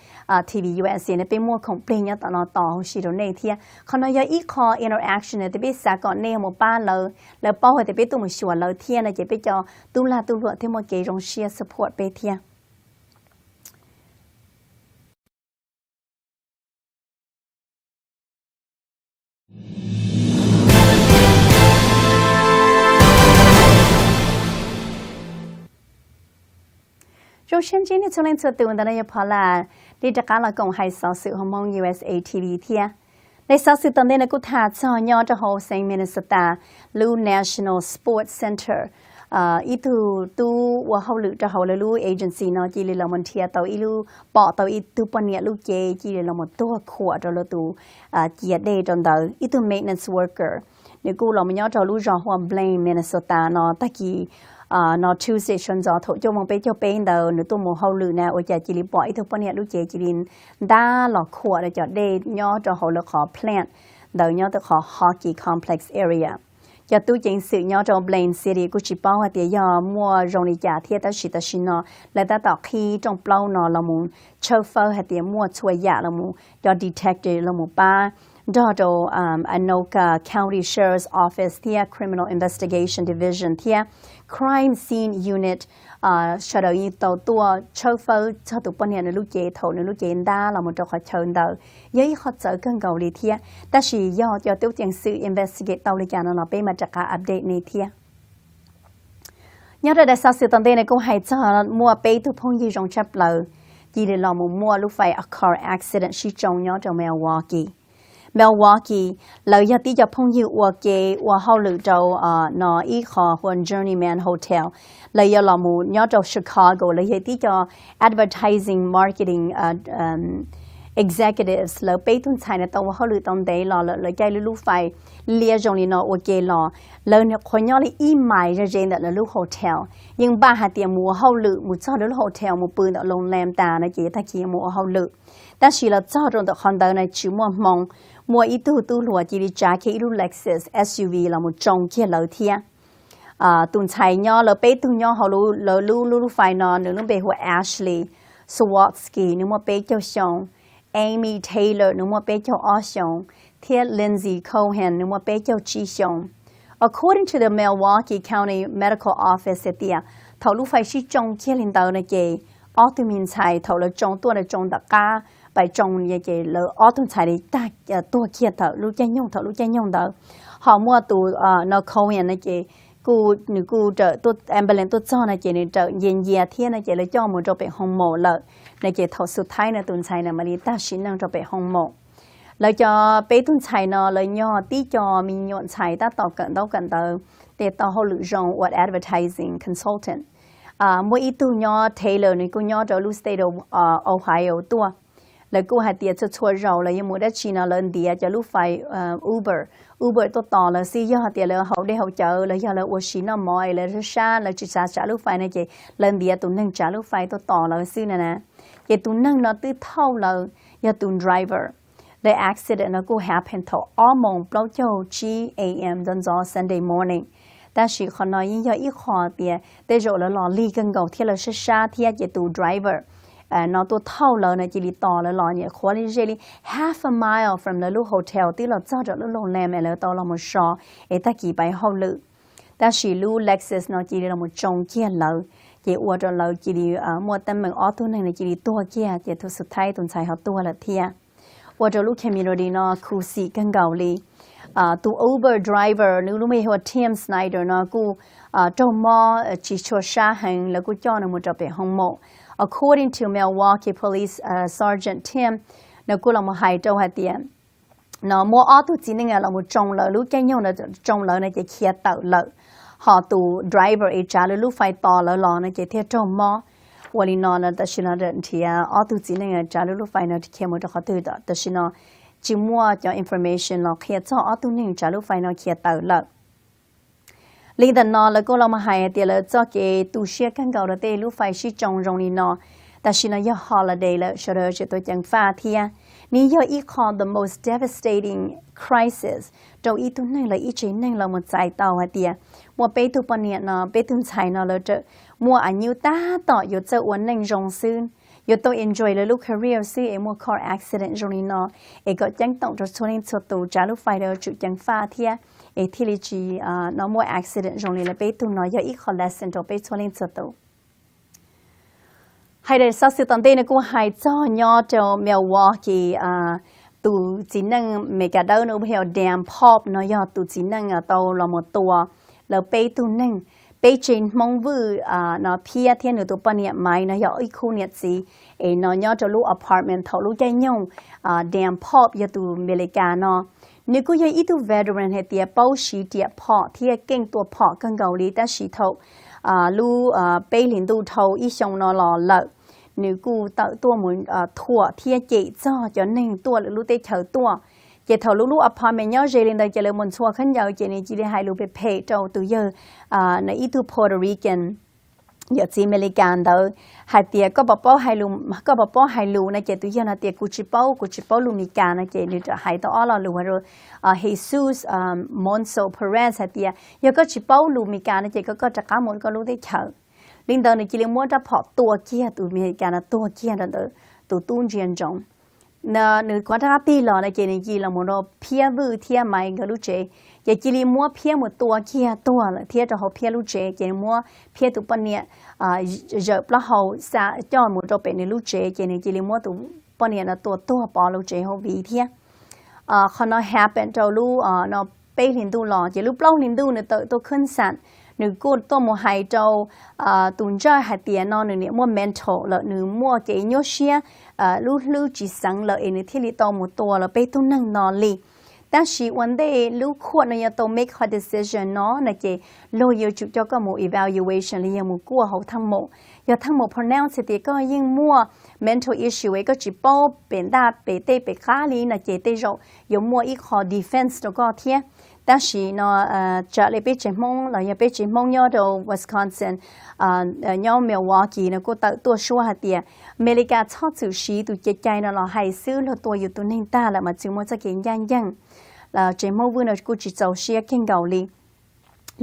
T V U S A no, peb muaj khoom plig nyob tom no tos huv si rau nej thiab. Qhov no yog ib qho interaction no tias peb xav kom nej mus pab lawv, lawv paub hais tias peb tuaj mus xyuas lawv thiab no ces peb cov tub lag tub luam thiaj muaj kev zoo siab support peb thiab. Zoo siab ntsib nej txhua leej txhua tus, ntawm no yog Paula, li rov qab los koom hais xov xwm hauv Hmoob U S A T V thiab. Daim xov xwm tom ntej no kuj tham txog nyob rau hauv xeev Minnesota, lub National Sports Center, ib tug tub ua hauj lwm rau hauv lawv lub agency no cia li los mus nrhiav tau ib lub, pom tau ib tug poj niam lub cev cia li los mus tuag khuam rau lawv tus cia dej rau ntawd, ib tug maintenance worker. Nws kuj los mus nyob rau lub zos hu ua Blaine, Minnesota no tag kis no Tuesday sawv ntxov thaum cuaj moos peb caug peb ntawd nws tuaj mus hauj lwm na ua cas cia li pom ib tug poj niam lub cev cia li ntab los khuam rau cov dej nyob rau hauv lawv qhov plant ntawd nyob rau qhov hockey complex area. Cov tub ceev xwm nyob rau Blaine City kuj tsis paub hais tias yog muaj zoo li cas thiab tab sis tam sim no lawv tab tom qhib rooj plaub no los mus tshawb fawb hais tias muaj txhua yam los mus cov detective los mus pab nrog rau Anoka County Sheriff's Office thiab Criminal Investigation Division thiab Crime Scene Unit, sawv daws yeej tau tuaj tshawb fawb txog tus poj niam nws lub cev thaum nws lub cev ntab los mus rau qhov chaw ntawd. Yog ib qho txawv kawg nkaus li thiab, tab sis yog cov tub ceev xwm investigate tau li cas no los peb mam rov qab update nej thiab. Nyob rau daim xov xwm tom ntej no kuj hais txog muaj peb tug phooj ywg zoo tshaj plaws cia li los mus muaj lub fai car accident sib tsoo nyob rau Milwaukee. Milwaukee, lawv yog tib co phooj ywg ua ke ua hauj lwm rau no ib qho hu ua Journeyman Hotel. Lawv yuav los mus nyob rau Chicago, lawv yog tib co advertising marketing executives. Lawv peb tug ntxhais no tau ua hauj lwm tau ntev los lawm, lawv caij lub lub fai liab zoo li no ua ke los, lawv qhuav nyob li ib mais ze ze ntawm lawv lub hotel. Yeej npaj hais tias mus ua hauj lwm mus txog lawv lub hotel mus pw ntawm loo lam tas no ces tag kis mus ua hauj lwm. Tab sis los txog rau ntawm qhov ntawd na tsis muaj hmoo, muaj ib tug tub hluas cia li tsav kiag ib lub Lexus S U V los mus tsoo kiag lawv thiab. Tus ntxhais nyob, lawv peb tug nyob hauv lawv lub lub lub fai no, nws lub npe hu ua Ashley Swatsky, nws muaj peb caug xyoo, Amy Taylor, nws muaj peb caug ob xyoos, thiab Lindsay Cohen, nws muaj peb caug tsib xyoos. According to the Milwaukee County Medical Office hais tias thaum lub fai sib tsoo kiag li ntawd no ces ob tug me ntxhais thaum lawv tsoo tuaj, lawv tsoo ntawm qab pais tsoo ces lawv ob tug ntxhais li tag tuag kiag thaum lub caij nyoog, thaum lub caij nyoog ntawd. Ho muaj tus no Cohen no ces kuj, nws kuj raws ambulance tuaj txog no ces nws raws nce ncia thiab no ces lawv coj mus rau pem hoo maum lawm no ces thaum xub thaib no tus ntxhais no mam li tag sim neej rau pem hoo maum. Lawv cov peb tug ntxhais no lawv yog tib co me nyuam ntxhais tab tom kawm ntaub kawm ntawv, ces tau hauj lwm zoo ua advertising consultant. muaj ib tug nyob Taylor, nws kuj nyob rau lub state Ohio tuaj. Lawv kuj hais tias txhua txhua zaus lawv yuav mus dab tsi no lawv ntiav cov lub fais Uber, Uber tuaj tos lawv xwb. Yog hais tias lawv haus dej haus cawv los yog lawv ua si noj mov es lawv sab sab lawv tsis xav tsav lub fais no ces lawv ntiav tus neeg tsav lub fais tuaj tos lawv xwb na na. Ces tus neeg no twb thauj lawv, yog tus driver. Lawv accident no kuj happen thaum ob moos plaub caug tsib a.m. ntxov ntxov Sunday morning. Tab sis qhov no yeej yog ib qho tias tej zaum lawv los lig kawg nkaus thiab lawv sab sab thiab ces tus driver no tuaj thauj lawv no cia li tos lawv los nyuam qhuav li ze li half a mile from lawv lub hotel twb los txog rau lub loos lam es lawv tau los mus so es tag kis pais hauj lwm. Tab sis lub Lexus no cia li los mus tsoo kiag lawv, ces ua rau lawv cia li muaj teeb meem ob tug neeg no cia li tuag kiag ces tus xub thaib tus ntxhais ho tuag lawm thiab. Ua rau lub community no khuv xim kawg nkaus li. Tus Uber driver nws lub npe hu ua Tim Snyder no kuj raug mob tsis tshua sab heev, lawv kuj coj nws mus rau pem hoo maum. According to Milwaukee Police Sergeant Tim, nws kuj los mus hais rau hais tias no muaj ob tug txiv neej los mus tsoo lawv lub caij nyoog, tsoo lawv no ces khiav tawm lawm. Ho tus driver es tsav lawv lub fais tos lawv los no ces thiaj raug mob. Ua li no no tam sim no nrhiav ob tug txiv neej tsav lawv lub fais no khiav mus rau qhov twg tam sim no tsis muaj cov information los qhia txog ob tug neeg tsav lub fais no khiav tawm lawm. Li ntawm no lawv kuj los mus hais tias lawv txoj kev tu siab kawg nkaus rau tej lub fais sib tsoo zoo li no. Tam sim no yog holiday lawm sawv daws tseem tuaj ceev faj thiab. Nws yog ib qho the most devastating crisis rau ib tug neeg lawv ib tsev neeg los mus txais tau hais tias muaj peb tug poj niam no peb tug ntxhais no lawv muaj a nyuj tab tom yuav txawj ua neej zoo xwb, yuav tau enjoy lawv lub career xwb es muaj car accident zoo li no. Es kom ceeb toom rau txhua leej txhua tus tsav lub fais lawv tsum ceev faj thiab es thiaj li tsis no muaj accident zoo li lawv peb tug no yog ib qho lesson rau peb txhua leej txhua tus. Hais daim xov xwm tom ntej no kuj hais txog nyob rau Milwaukee, tus txiv neej Meskas dawb no hu ua Dan Popp no yog tus txiv neej tau los mus tua lawv peb tug neeg, peb tsev Hmoob Vwj no thiab thiab nws tus poj niam Maiv no yog ib khub niam txiv es no nyob rau lub apartment thaum lub caij nyoog. Dan Popp yog tus Amelikas no, nws kuj yog ib tug veteran hais tias paub siv riam phom thiab keej tua phom kawg nkaus li tab sis thaum lub peb hlis ntuj dhau ib xyoo no los lawm, nws kuj tawm tuaj mus thuam thiab cem txog cov neeg tuaj lawv lub teb chaws tuaj. Ces thaum lub lub apartment nyob ze li ntawd ces lawv mus ntxhua khaub ncaws ces nws cia li hais lus phem phem rau tus yawg no ib tug Puerto Rican yawm txiv Amelikas ntawd hais tias koj puas paub hais lus, koj puas paub hais lus no ces tus yawg no tias kuv tsis paub, kuv tsis paub lus Meskas no ces nws hais tau ob lo lus rau Jesus Monzo Perez hais tias yog koj tsis paub lus Meskas no ces koj koj rov qab mus koj lub teb chaws. Li ntawd nws cia li muab rab phom tua kiag tus Amelikas no tuag kiag rau ntawd tus tub ntsia ntsoov. Nws kuv rov qab tig los no ces nws cia li los mus rau Phiab Vwj thiab Maiv nkawd lub tsev, ces cia li muab Phiab mus tua kiag tuag lawm thiab rau hauv Phiab lub tsev ces nws muab Phiab tus poj niam zawm plaub hau xa coj mus rau pem nws lub tsev ces nws cia li muab tus poj niam no tua tuag pov lub tsev hauv viv thiab. Qhov no happen rau lub no peb hlis ntuj los ces lub plaub hlis ntuj nws tawm tuaj khwb xam, nws kuj tuaj mus hais rau tus ntsawj hais tias no nws niam muaj mental lawm, nws muaj kev nyuaj siab, lub hlwb tsis xeev lawm es nws thiaj li tau mus tua lawv peb tug neeg no li. Tab sis ua ntej lub court no yuav tau make qhov decision no no ces luag yuav tsum coj koj mus evaluation li yog mus kuaj hauv thaaj mum. Yog thaaj mum pronounce tias koj yeej muaj mental issue es koj tsis paub pem ntaj pem tej pem qab li no ces tej zaum yuav muaj ib qho defense rau koj thiab. Tab sis no tsam li peb tsev Hmoob los yog peb tsev Hmoob nyob rau Wisconsin, nyob Milwaukee no kuj tawm tuaj suab hais tias Amelikas txhob txwm siv tus cai cai no los hais xwb, luag tua yus tus neeg tag lawm mas txwm muaj txoj kev ncaj ncees. Tsev Hmoob Vwj no kuj tsis txaus siab kawg nkaus li.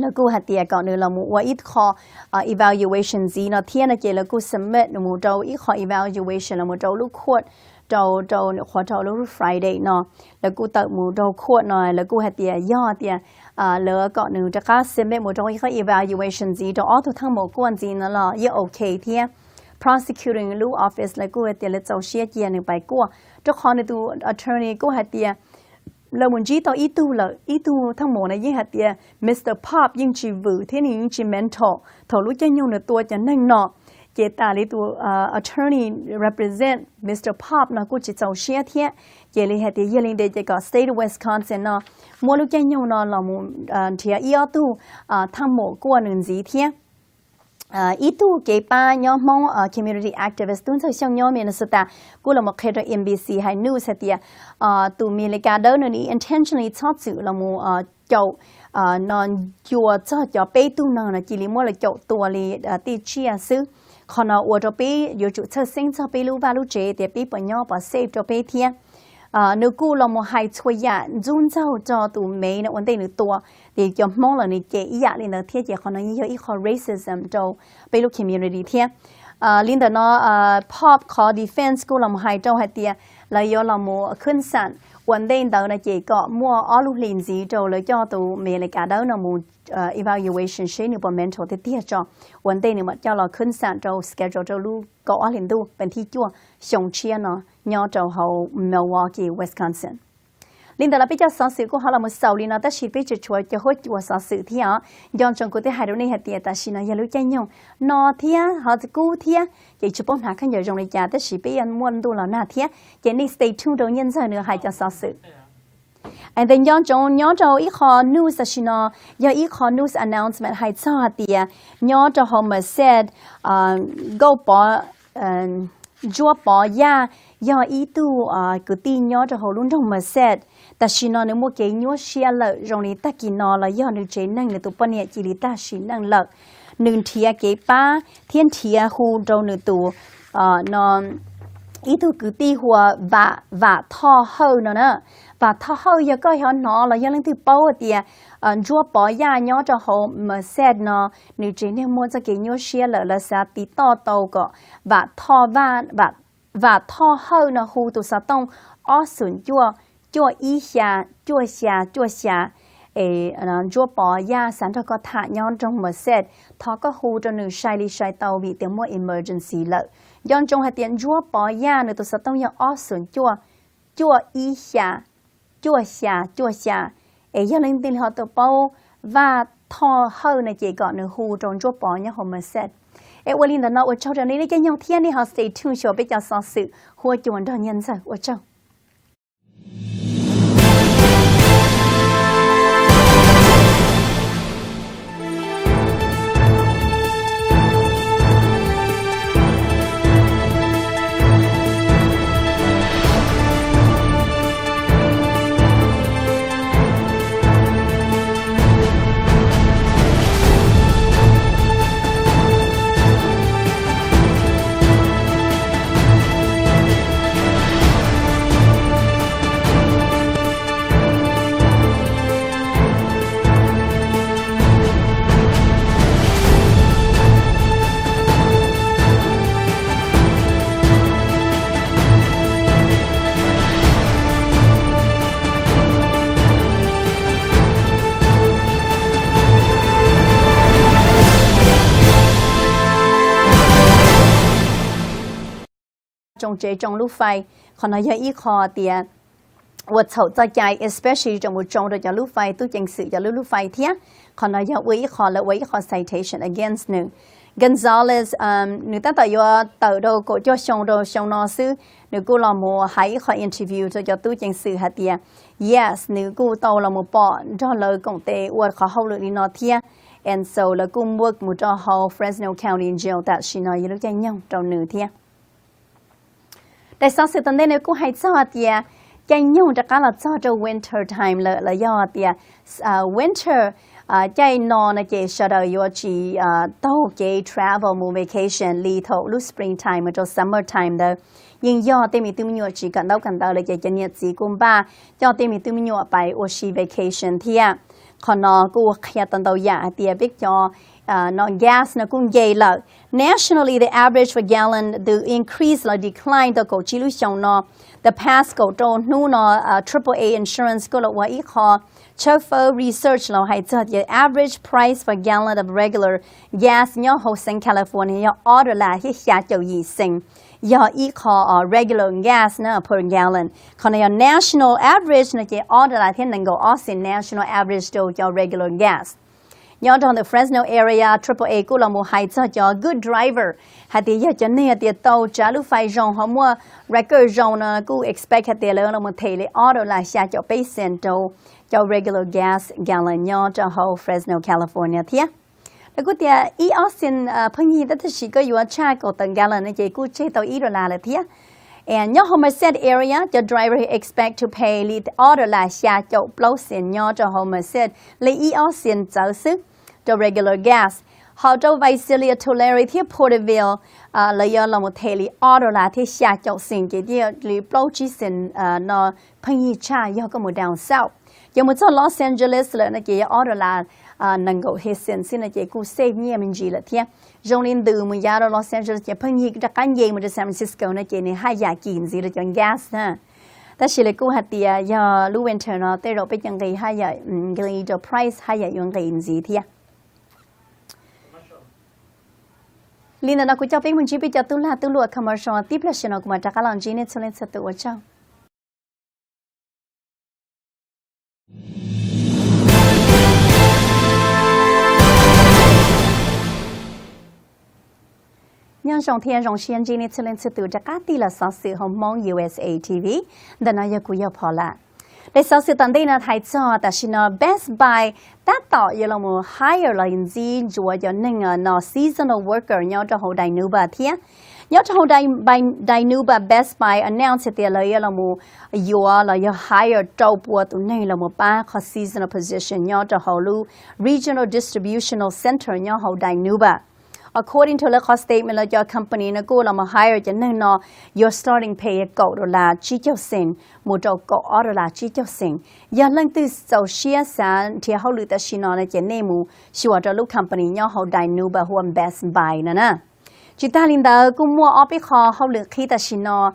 Lawv kuj hais tias kom nws los mus ua ib qho evaluation ntxiv no thiab no ces lawv kuj submit nws mus rau ib qho evaluation los mus rau lub court, rau rau qhuav rau lub Friday no. Lawv kuj tawm mus rau court no lawv kuj hais tias yog tias lawv kom nws rov qab submit mus rau ib qho evaluation ntxiv rau ob tug thaaj mum kuaj ntxiv no los yeej ok thiab. Prosecuting lub office lawv kuj hais tias lawv txaus siab cia nws pais kuaj, rau qhov nws tus attorney kuj hais tias lawv mus ntsib tau ib tug lawm, ib tug thaaj mum no yeej hais tias Mr Pop yeej tsis vwm thiab nws yeej tsis mental thaum lub caij nyoog nws tua cov neeg no. Ces tas li tus attorney represent Mr Pop no kuj tsis txaus siab thiab. Ces li hais tias yog li ntawd ces kom state of Wisconsin no muab lub caij nyoog no los mus nrhiav ib ob tug thaaj mum kuaj nws ntxiv thiab. ib tug kev pab nyob Hmoob community activist tub ntxawg Xyooj nyob Minnesota kuj los mus qhia rau N B C hais news hais tias tus Amelikas dawb no nws intentionally txhob txwm los mus caum no ncua txog cov peb tug no no cia li muab lawv caum tua li tej tsiaj xwb. Qhov no ua rau peb yuav tsum txhawj xeeb txog peb lub vaj lub tsev tias peb puas nyob puas safe rau peb thiab. Nws kuj los mus hais txhua yam ntxub ntxaug rau tus May no ua ntej nws tua, ces cov Hmoob los nws cem ib yam li ntawd thiab, ces qhov no yeej yog ib qho racism rau peb lub community thiab. Li ntawm no Pop qhov defense kuj los mus hais rau hais tias lawv yuav los mus khwb xam ua ntej ntawd no ces kom muaj ob lub hlis ntxiv rau lawv coj tus Amelikas dawb no mus evaluation seb nws puas mental tiag tiag tso, ua ntej nws mam coj los khwb xam rau schedule rau lub kaum ob hlis ntuj vas thib cuaj xyoo tshiab no nyob rau hauv Milwaukee, Wisconsin. Li ntawd los peb cov xov xwm kuj ho los mus xaus li no tab sis peb tseem tshuav cov huab cua xov xwm thiab os. Nco ntsoov kuv twb hais rau nej hais tias tam sim no yog lub caij nyoog no thiab ho kub thiab ces tsis paub hnav khaub ncaws zoo li cas tab sis peb yuav muaj ntuj los nag thiab, ces nej stay tuned rau Nyiaj Ntxawg nws hais cov xov xwm. Ntawd nco ntsoov nyob rau ib qho news tam sim no yog ib qho news announcement hais txog hais tias nyob rau hauv Merced, Nkauj Pov, Ntsuab Pov Yaj yog ib tug kwv tij nyob rau hauv lub nroog Merced. Tam sim no nws muaj kev nyuaj siab lawm zoo li tag kis no los yog nws tsev neeg nws tus poj niam cia li tag sim neej lawm. Nws nrhiav kev pab thiab nrhiav hu rau nws tus no ib tug kwv tij hu ua Vam, Vam Thoj Hawj no na. Vam Thoj Hawj yog koj ho hnov los yog leej twg paub hais tias Ntsuab Pov Yaj nyob rau hauv Merced no nws tsev neeg muaj txoj kev nyuaj siab lawm, lawv xav tiv toj tau kom Vam Thoj, Vam Thoj Hawj no hu tus xov tooj ob xoom cuaj, cuaj ib xya, cuaj xya, cuaj xya. Es Ntsuab Pov Yaj xav nrog koj tham nyob nroog Merced, thov koj hu rau nws sai li sai tau vim tias muaj emergency lawm. Nco ntsoov hais tias Ntsuab Pov Yaj nws tus xov tooj yog ob xoom cuaj, cuaj ib xya, cuaj xya, cuaj xya. Es yog leej twg ho tau paub Vam Thoj Hawj no ces kom nws hu rau Ntsuab Pov nyob hauv Merced. Es ua li ntawd no ua tsaug rau nej lub caij nyoog thiab nej ho stay tuned xyuas peb cov xov xwm huab cua nrog Nyiaj Ntxawg. Ua tsaug. Tsoom tsev tsoom lub fai, qhov no yog ib qho tias ua txhaum txoj cai, especially tsoom mus tsoo rau cov lub fai, tub ceev xwm cov lub lub fai thiab. Qhov no yog ua ib qho lawv ua ib qho citation against nws. Gonzalez nws tab tom yuav tawm rau kaum cuaj xyoo rau xyoo no xwb, nws kuj los mus hais ib qho interview rau cov tub ceev xwm hais tias yes, nws kuj tau los mus pom nrog lawv koom tes ua qhov hauj lwm li no thiab. And so lawv kuj muab mus rau hauv Fresno County Jail tam sim no yog lub caij nyoog rau nws thiab. Daim xov xwm tom ntej no kuj hais txog tias caij nyoog rov qab los txog rau winter time lawm los yog tias winter, caij no no ces sawv daws yuav tsis taug kev travel mus vacation li thaum lub spring time mus rau summer time ntawd. Yeej yog tej me tub me nyuam tsis kawm ntaub kawm ntawv lawm ces cov niam txiv kuj npaj coj tej me tub me nyuam pais ua si vacation thiab. Qhov no kuj qhia tau ntau yam hais tias peb cov no gas no kuj nce lawm. Nationally, the average for gallon to increase los decline tau kaum tsib lub xyoos no. The past kaum rau hnub no, triple A insurance kuj los ua ib qho tshawb fawb research los hais txog tias average price for gallon of regular gas nyob hauv xeev California yog ob dollar thiab xya caum yim xees. Yog ib qho regular gas na per gallon. Qhov no yog national average no ces ob dollar thiab nees nkaum ob xees national average rau cov regular gas. Nyob rau the Fresno area, triple A kuj los mus hais txog cov good driver hais tias yog cov neeg tias tau tsav lub fai zoo ho muaj record zoo no kuj expect hais tias lawv los mus them li ob dollar xya caum peb xees rau cov regular gas gallon nyob rau hauv Fresno, California thiab. Lawv kuj tias ib ob xees pheej yig tab sis koj yuav tshaj kaum tawm gallon no ces kuj tseg tau ib dollar lawm thiab. Nyob Somerset area cov driver expect to pay li ob dollar xya caum plaub xees nyob rau Somerset li ib ob xees txawv xwb rau regular gas. Ho rau Visalia, Tulare thiab Porterville lawv yuav los mus them li ob dollar thiab xya caum xees ces thiaj li plaub tsib xees no pheej yig tshaj yog koj mus down south. Ces mus txog Los Angeles lawm no ces yog ob dollar nees nkaum xees xwb no ces kuj save nyiaj me ntsis lawm thiab. Zoo li ntws mus yav rau Los Angeles ces pheej yig rov qab nce mus rau San Francisco no ces nws haj yam kim ntxiv rau cov gas na. Tab sis lawv kuj hais tias yog lub winter no tej zaum peb cov nqi haj yam, nqi rau price haj yam yuav nqis ntxiv thiab. Li ntawm no kuv coj peb mus ntsib peb cov tub lag tub luam commercial tib pliag sij no kuv mam rov qab los ntsib nej txhua leej txhua tus, ua tsaug. Nyob zoo thiab zoo siab ntsib nej txhua leej txhua tus rov qab tig los xov xwm hauv Hmoob U S A T V. Ntawm no yog kuv yog Paula. Daim xov xwm tom ntej no hais txog tam sim no Best Buy tab tom yuav los mus hire los ntxiv ntsuav cov neeg no seasonal worker nyob rau hauv Dinuba thiab. Nyob rau hauv Dinuba, Best Buy announce tias lawv yuav los mus yuav los yog hire rau pua tus neeg los mus pab qhov seasonal position nyob rau hauv lub Regional Distributional Center nyob hauv Dinuba. According to lawv qhov statement, lawv cov company no kuj los mus hire cov neeg no, yuav starting pay kaum dollar tsib caug xees mus rau kaum ob dollar tsib caug xees. Yog leej twg txaus siab xav nrhiav hauj lwm tam sim no no ces nej mus xyuas rau lub company nyob hauv Dinuba hu ua Best Buy no na. Tsis tag li ntawd kuj muaj ob peb qho hauj lwm qhib tam sim no,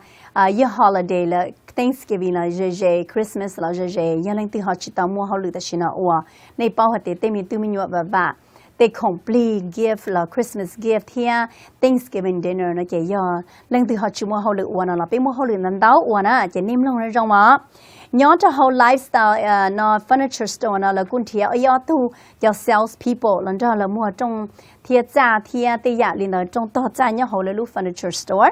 yog holiday lawm, Thanksgiving los ze ze, Christmas los ze ze, yog leej twg ho tsis tau muaj hauj lwm tam sim no ua, nej paub hais tias tej me tub me nyuam vam vam, tej khoom plig gift los Christmas gift thiab Thanksgiving dinner no ces yog leej twg ho tsis muaj hauj lwm ua no los peb muaj hauj lwm ntau ntau ua na ces nej mloog zoo os. Nyob rau hauv Lifestyle no furniture store no lawv kuj nrhiav ib ob tug cov sales people los nrog lawv muag rooj thiab txaj thiab tej yam li ntawd, rooj tog txaj nyob hauv lawv lub furniture store.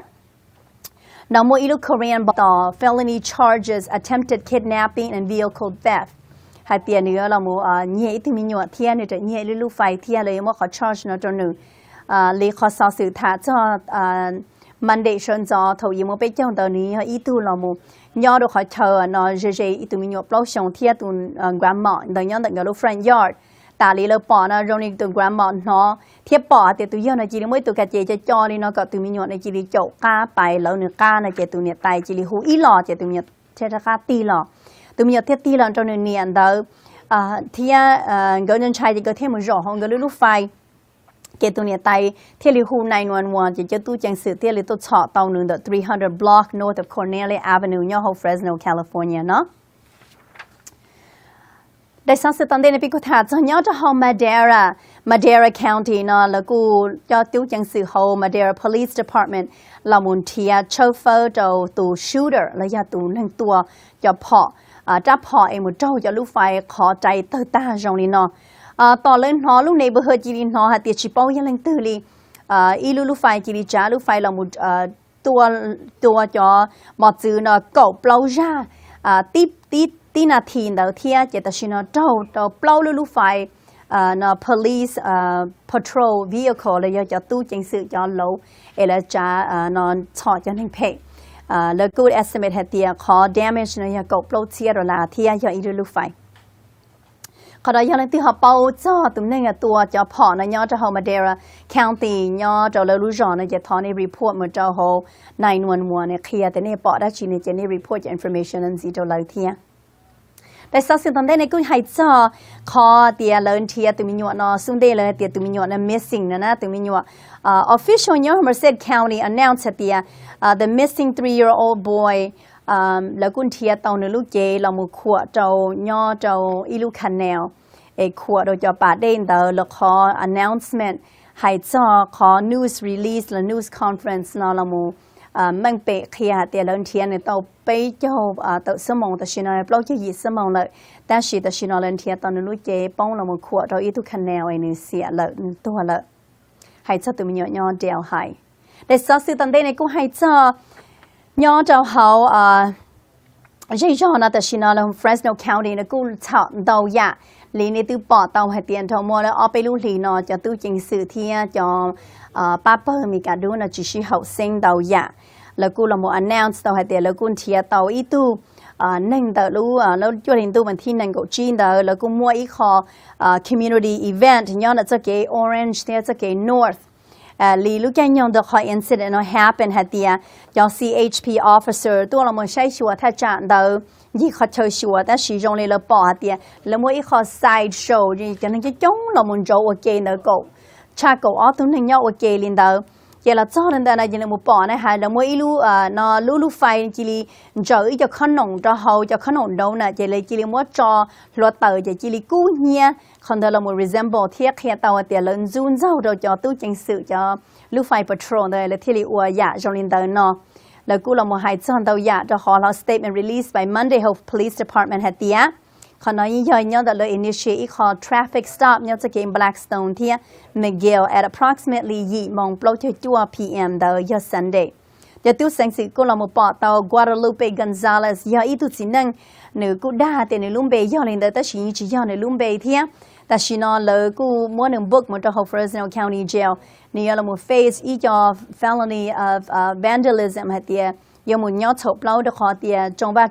No muaj ib lub Korean bos tos felony charges, attempted kidnapping and vehicle theft, hais tias nws los mus nyiag ib tug me nyuam thiab nws tseem nyiag ib lub lub fais thiab lawv yuav muab qhov charge no rau nws. Li qhov xov xwm tham txog Monday sawv ntxov thaum yim mus peb caug ntawd nws yog ib tug los mus nyob rau qhov chaw no ze ze ib tug me nyuam plaub xyoos thiab tus grandma ntawd nyob ntawm nkawd lub front yard. Tas li lawv pom no zoo li tus grandma hnov thiab pom hais tias tus yawg no cia li muab ib tug kas ces co co li no kom tus me nyuam no cia li caum qab pais lawv nws qab no ces tus niam tais cia li hu ib los ces tus me nyuam thiaj rov qab tig los. Tus me nyuam thiaj tig los rau nws niam ntawd thiab nkawd ntshai ces nkawd thiaj mus zaum hauv nkawd lub lub fais. Ces tus niam tais thiaj li hu nine one one ces cov tub ceev xwm thiaj li tuaj txhom tau nws ntawm three hundred block north of Cornelius Avenue nyob hauv Fresno, California no. Daim xov xwm tom ntej no peb kuj tham txog nyob rau hauv Madera, Madera County no lawv kuj coj tub ceev xwm hauv Madera Police Department los mus nrhiav tshawb fawb rau tus shooter los yog tus neeg tua cov phom, rab phom es mus raug cov lub fais qhov rais tawg tag zoo li no. Tom lawv hnov lub neighborhood cia li hnov hais tias tsis paub yog leej twg li, ib lub lub fais cia li tsav lub fais los mus tua cov mos txwv no kaum plaub zaj tib nas this ntawd thiab ces tam sim no raug rau plaub lub lub fais no police patrol vehicle los yog cov tub ceev xwm cov lauj es lawv tsav no txhom cov neeg phem. Lawv kuj estimate hais tias qhov damage no yog kaum plaub txhiab dollar thiab yog ib lub lub fais. Qhov no yog leej twg ho paub txog tus neeg tua cov phom no nyob rau hauv Madera County nyob rau lawv lub zos no ces thov nej report mus rau hauv nine one one qhia tias nej pom dab tsi no ces nej report cov information no ntxiv rau lawv thiab. Daim xov xwm tom ntej no kuj hais txog qhov tias lawv nrhiav tus me nyuam no xub ntej lawv hais tias tus me nyuam no missing no na, tus me nyuam official nyob Merced County announce hais tias the missing three year old boy lawv kuj nrhiav tau nws lub cev los mus khuam rau nyob rau ib lub canal es khuam rau cov pas dej ntawd. Lawv qhov announcement hais txog qhov news release los news conference no los mus meej pem qhia hais tias lawv nrhiav nws tau peb caug tawm xuab moos, tam sim no plaub caug yim xuab moos lawm, tab sis tam sim no lawv nrhiav tau nws lub cev poob los mus khuam rau ib tug canal es nws xiam lawm, nws tuag lawm. Hais txog tus me nyuam nyob Delhi. Daim xov xwm tom ntej no kuj hais txog nyob rau hauv zej zog no tam sim no Fresno County no kuj txhom ntau yam Li nej twb pom tau hais tias dhau muaj ob peb lub hlis no cov tub ceev xwm thiab cov pab pawg Mes Kas dub no tsis sib haum xeeb ntau yam. Lawv kuj los mus announce tau hais tias lawv kuj nrhiav tau ib tug neeg ntawm lub cuaj hli ntuj mas thib nees nkaum tsib ntawd lawv kuj muaj ib qho community event nyob ntawm txoj kev Orange thiab txoj kev North. Li lub caij nyoog ntawd qhov incident no happen hais tias cov C H P officer tuaj los mus saib xyuas thaj tsam ntawd ncig qhov chaw xyuas, tab sis zoo li lawv pom hais tias lawv muaj ib qho side show, cov neeg coob coob los mus ntsauv ua ke ntawd, kaum, tshaj kaum ob tug neeg nyob ua ke li ntawd. Ces los txog li ntawd no ces lawv mus pom na has lawv muaj ib lub, no lub lub fais cia li ntsaws ib co khob noom rau hauv, cov khob noom nraud na ces lawv cia li muab tso hluav taws ces cia li kub hnyiab. Qhov ntawd los mus resemble thiab qhia tau hais tias lawv ntxub ntxaug rau cov tub ceev xwm cov lub fais patrol ntawd lawv thiaj li ua yam zoo li ntawd no. Lawv kuj los mus hais txog ntau yam rau qhov hlo statement release by Monday hauv police department hais tias qhov no yeej yog nyob ntawm lawv initiate ib qho traffic stop nyob txoj kev Blackstone thiab McGill at approximately yim moos plaub caug cuaj P M ntawd yog Sunday. Cov tub ceev xwm kuj los mus pom tau Guadalupe Gonzalez yog ib tug txiv neej, nws kuj dag tias nws lub npe yog li ntawd tab sis yeej tsis yog nws lub npe thiab. Tam sim no lawv kuj muab nws book mus rau hauv Fresno County Jail, nws yuav los mus face ib co felony of vandalism hais tias yuav mus nyob txhaum plaub rau qhov tias tsoom vaj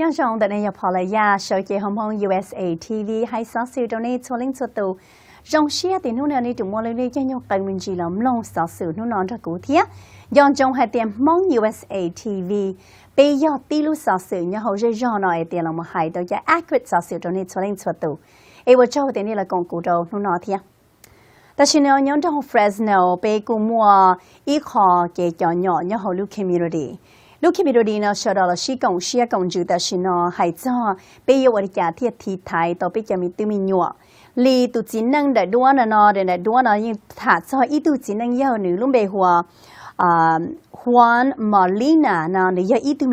Nyob zoo ntawm nej yog Paula Yaj sawv cev hauv Hmoob U S A T V hais xov xwm rau nej txhua leej txhua tus. Zoo siab tias hnub no nej tseem muaj lub caij nyoog qee me ntsis los mloog xov xwm hnub no nrog kuv thiab. Nco ntsoov hais tias Hmoob U S A T V, peb yog tib lub xov xwm nyob hauv zej zog no es tias los mus hais tau cov accurate xov xwm rau nej txhua leej txhua tus. Es ua tsaug tias nej los koom kuv rau hnub no thiab. Tam sim no nyob nroog Fresno peb kuj muaj ib qho kev cov nyom nyob hauv lub community. Lub community no sawv daws los sib koom siab koom ntsws tam sim no hais txog peb yuav ua li cas thiaj tiv thaiv tau peb cov me tub me nyuam. Li tus txiv neej daim duab no no, daim duab no yeej tham txog ib tug txiv neej yawg nws lub npe hu ua Juan Molina no, nws yog ib tug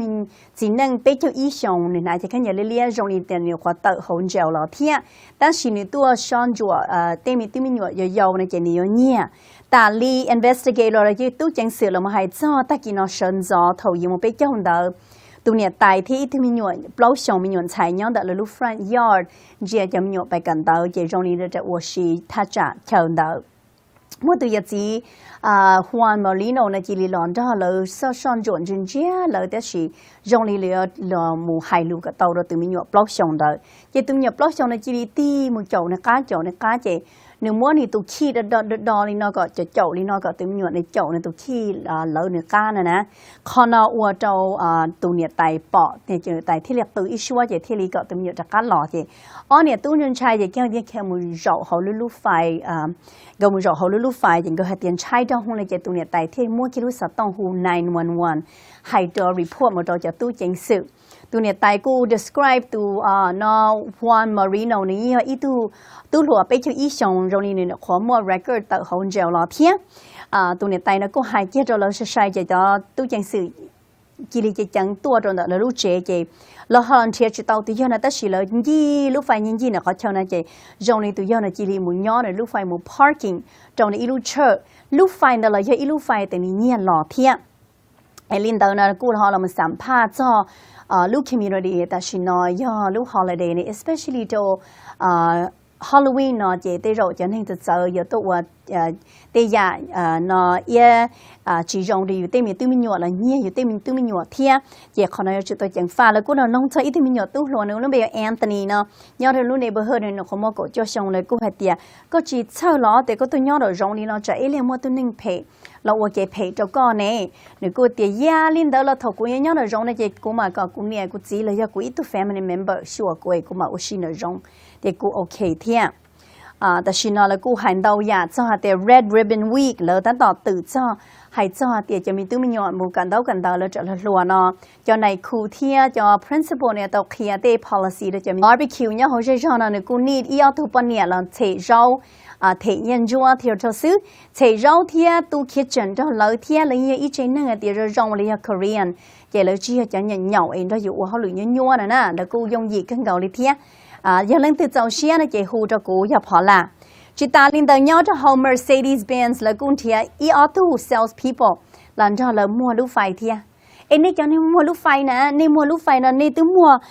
txiv neej peb caug ib xyoos, nws hnav cov khaub ncaws liab liab zoo li tias nws nyuam qhuav tawm hauv jail los thiab. Tab sis nws tuaj soj ntsuam tej me tub me nyuam yau yau no ces nws yuav nyiag. Tas li investigator los yog tub ceev xwm los mus hais txog tag kis no sawv ntxov thaum yim mus peb caug ntawd, tus niam tais thiab ib tug me nyuam plaub xyoos me nyuam ntxhais nyob ntawm lawv lub front yard, ntsia cov me nyuam pais kawm ntawv ces zoo li ua si thaj tsam chaw ntawd. Muaj tus yawm txiv Juan Molino no cia li los nrog lawv soj soj ntsuam ntsia ntsia lawv, tab sis zoo li lawv los mus hais lus kom tau rau tus me nyuam plaub xyoos ntawd. Ces tus me nyuam plaub xyoos no cia li tig mus caum nws qab, caum nws qab ces nws muab nws tus khij do do do li no kom caum caum li no kom tus me nyuam nws caum nws tus khij lawv nws qab no na. Qhov no ua rau tus niam tais pom, niam tais thiaj li qw ib suab ces thiaj li kom tus me nyuam rov qab los ces ob niam tub ntshai ntshai ces nkawd thiaj khiav mus zaum hauv lub lub fais. Nkawd mus zaum hauv lub lub fais ces nkawd hais tias ntshai rau hauv no ces tus niam tais thiaj muab kiag lub xov tooj hu nine one one hais rau report mus rau cov tub ceev xwm. Tus niam tais kuj describe tus no Juan Molino nws yeej yog ib tug tub hluas peb caug ib xyoos zoo li nws nyuam qhuav muaj record tawm hauv jail los thiab. Tus niam tais no kuj hais kiag rau lawv sai sai ces cov tub ceev xwm cia li ceev ceev tuaj rau ntawm lawv lub tsev ces lawv ho nrhiav tsis tau tus yawg no tab sis lawv ncig lub fais ncig ncig ntawm qhov chaw no ces zoo li tus yawg no cia li mus nyob nws lub fais mus parking rau nws ib lub church. Lub fais ntawd los yog ib lub fais uas nws nyiag los thiab. Es li ntawd no kuj ho los xam phaj txog lub community tam sim no yog lub holiday ne, especially rau Halloween no ces tej zaum cov neeg txawv txawv yuav tuaj ua tej yam no iab tsis zoo rau yus tej me tub me nyuam los nyiag yus tej me tub me nyuam thiab. Ces qhov no yuav tsum tau ceev faj. Lawv kuj los noog txog ib tug me nyuam tub hluas, nws lub npe yog Anthony no, nyob rau lub neighborhood no nws qhuav muaj kaum cuaj xyoo. Lawv kuj hais tias koj tsis txhawj los tias koj tuaj nyob nraum zoov li no tsam ib leeg muaj tug neeg phem los ua kev phem rau koj ne. Nws kuj tias yog li ntawd los thaum kuv nyob nraum zoov no ces kuv mam kom kuv niam kuv txiv los yog kuv ib tug family member xyuas kuv es kuv mam ua si nraum zoov, ces kuv ok thiab. Tam sim no lawv kuj hais ntau yam txog hais tias Red Ribbon Week, lawv tab tom twm txog, hais txog hais tias cov me tub me nyuam mus kawm ntaub kawm ntawv lawv tseem hluas hluas no, cov nais khu thiab cov principal no tau qhia tej policy rau cov me barbecue nyob hauv zej zog no. Nws kuj nij ib ob tug poj niam los txhem zaub, them nyiaj ntsuab thiab rau xwb, txhem zaub thiab tu kitchen rau lawv thiab. Lawv yog ib tsev neeg hais tias zoo zoo li yog Korean, ces lawv tsis yog cov nyaum nyaum es nrog yus ua hauj lwm nyuaj nyuaj no na, lawv kuj yooj yim kawg nkaus li thiab. Yog leej twg txaus siab no ces hu rau kuv yog Phov Lam. Tsis tas li ntawd nyob rau hauv Mercedes Benz lawv kuj nrhiav ib ob tug sales people los nrog lawv muag lub fais thiab. Es nej cov neeg muag lub fais na, nej muag lub fais no nej twb muag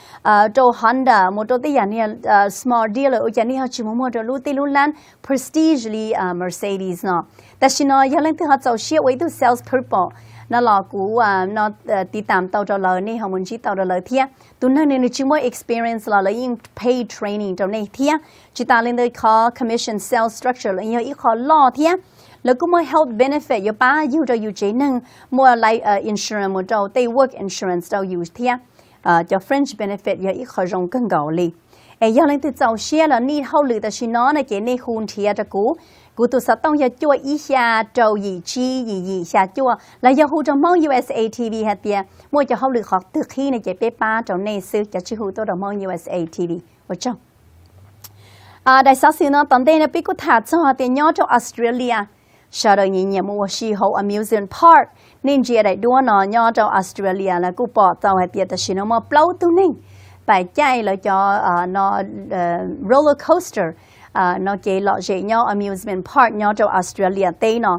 rau Honda mus rau tej yam niag small dealer, ua cas nej ho tsis mus muag rau lub tej lub lab prestige li Mercedes no? Tam sim no yog leej twg ho txaus siab ua ib tug sales people no los kuv no tiv tam tau rau lawv, nej ho mus ntsib tau rau lawv thiab. Tus neeg no nws tsis muaj experience los lawv yeej pay training rau nej thiab. Tsis tas li ntawd qhov commission sales structure los yog ib qho loj thiab. Lawv kuj muaj health benefit yuav pab yug rau yus tsev neeg, muaj life insurance mus rau tej work insurance rau yus thiab. Cov fringe benefit yog ib qho zoo kawg nkaus li. Es yog leej twg txaus siab los nij hauj lwm tam sim no no ces nej hu nrhiav rau kuv. Kuv tus xov tooj yog cuaj ib xya rau yim tsib yim yim xya cuaj, los yog hu rau Hmoob U S A T V hais tias muaj cov hauj lwm qhov twg qhib no ces peb pab rau nej xwb, cov tsis hu tuaj rau Hmoob U S A T V. Ua tsaug. Daim xov xwm no tom ntej no peb kuj tham txog tias nyob rau Australia, sawv daws nyiam nyiam mus ua si hauv amusement park. Nej ntsia daim duab no, nyob rau Australia lawv kuj pom tau hais tias tam sim no muaj plaub tug neeg pais caij lawv cov no roller coaster no kev lom zem nyob amusement park nyob rau Australia teb no.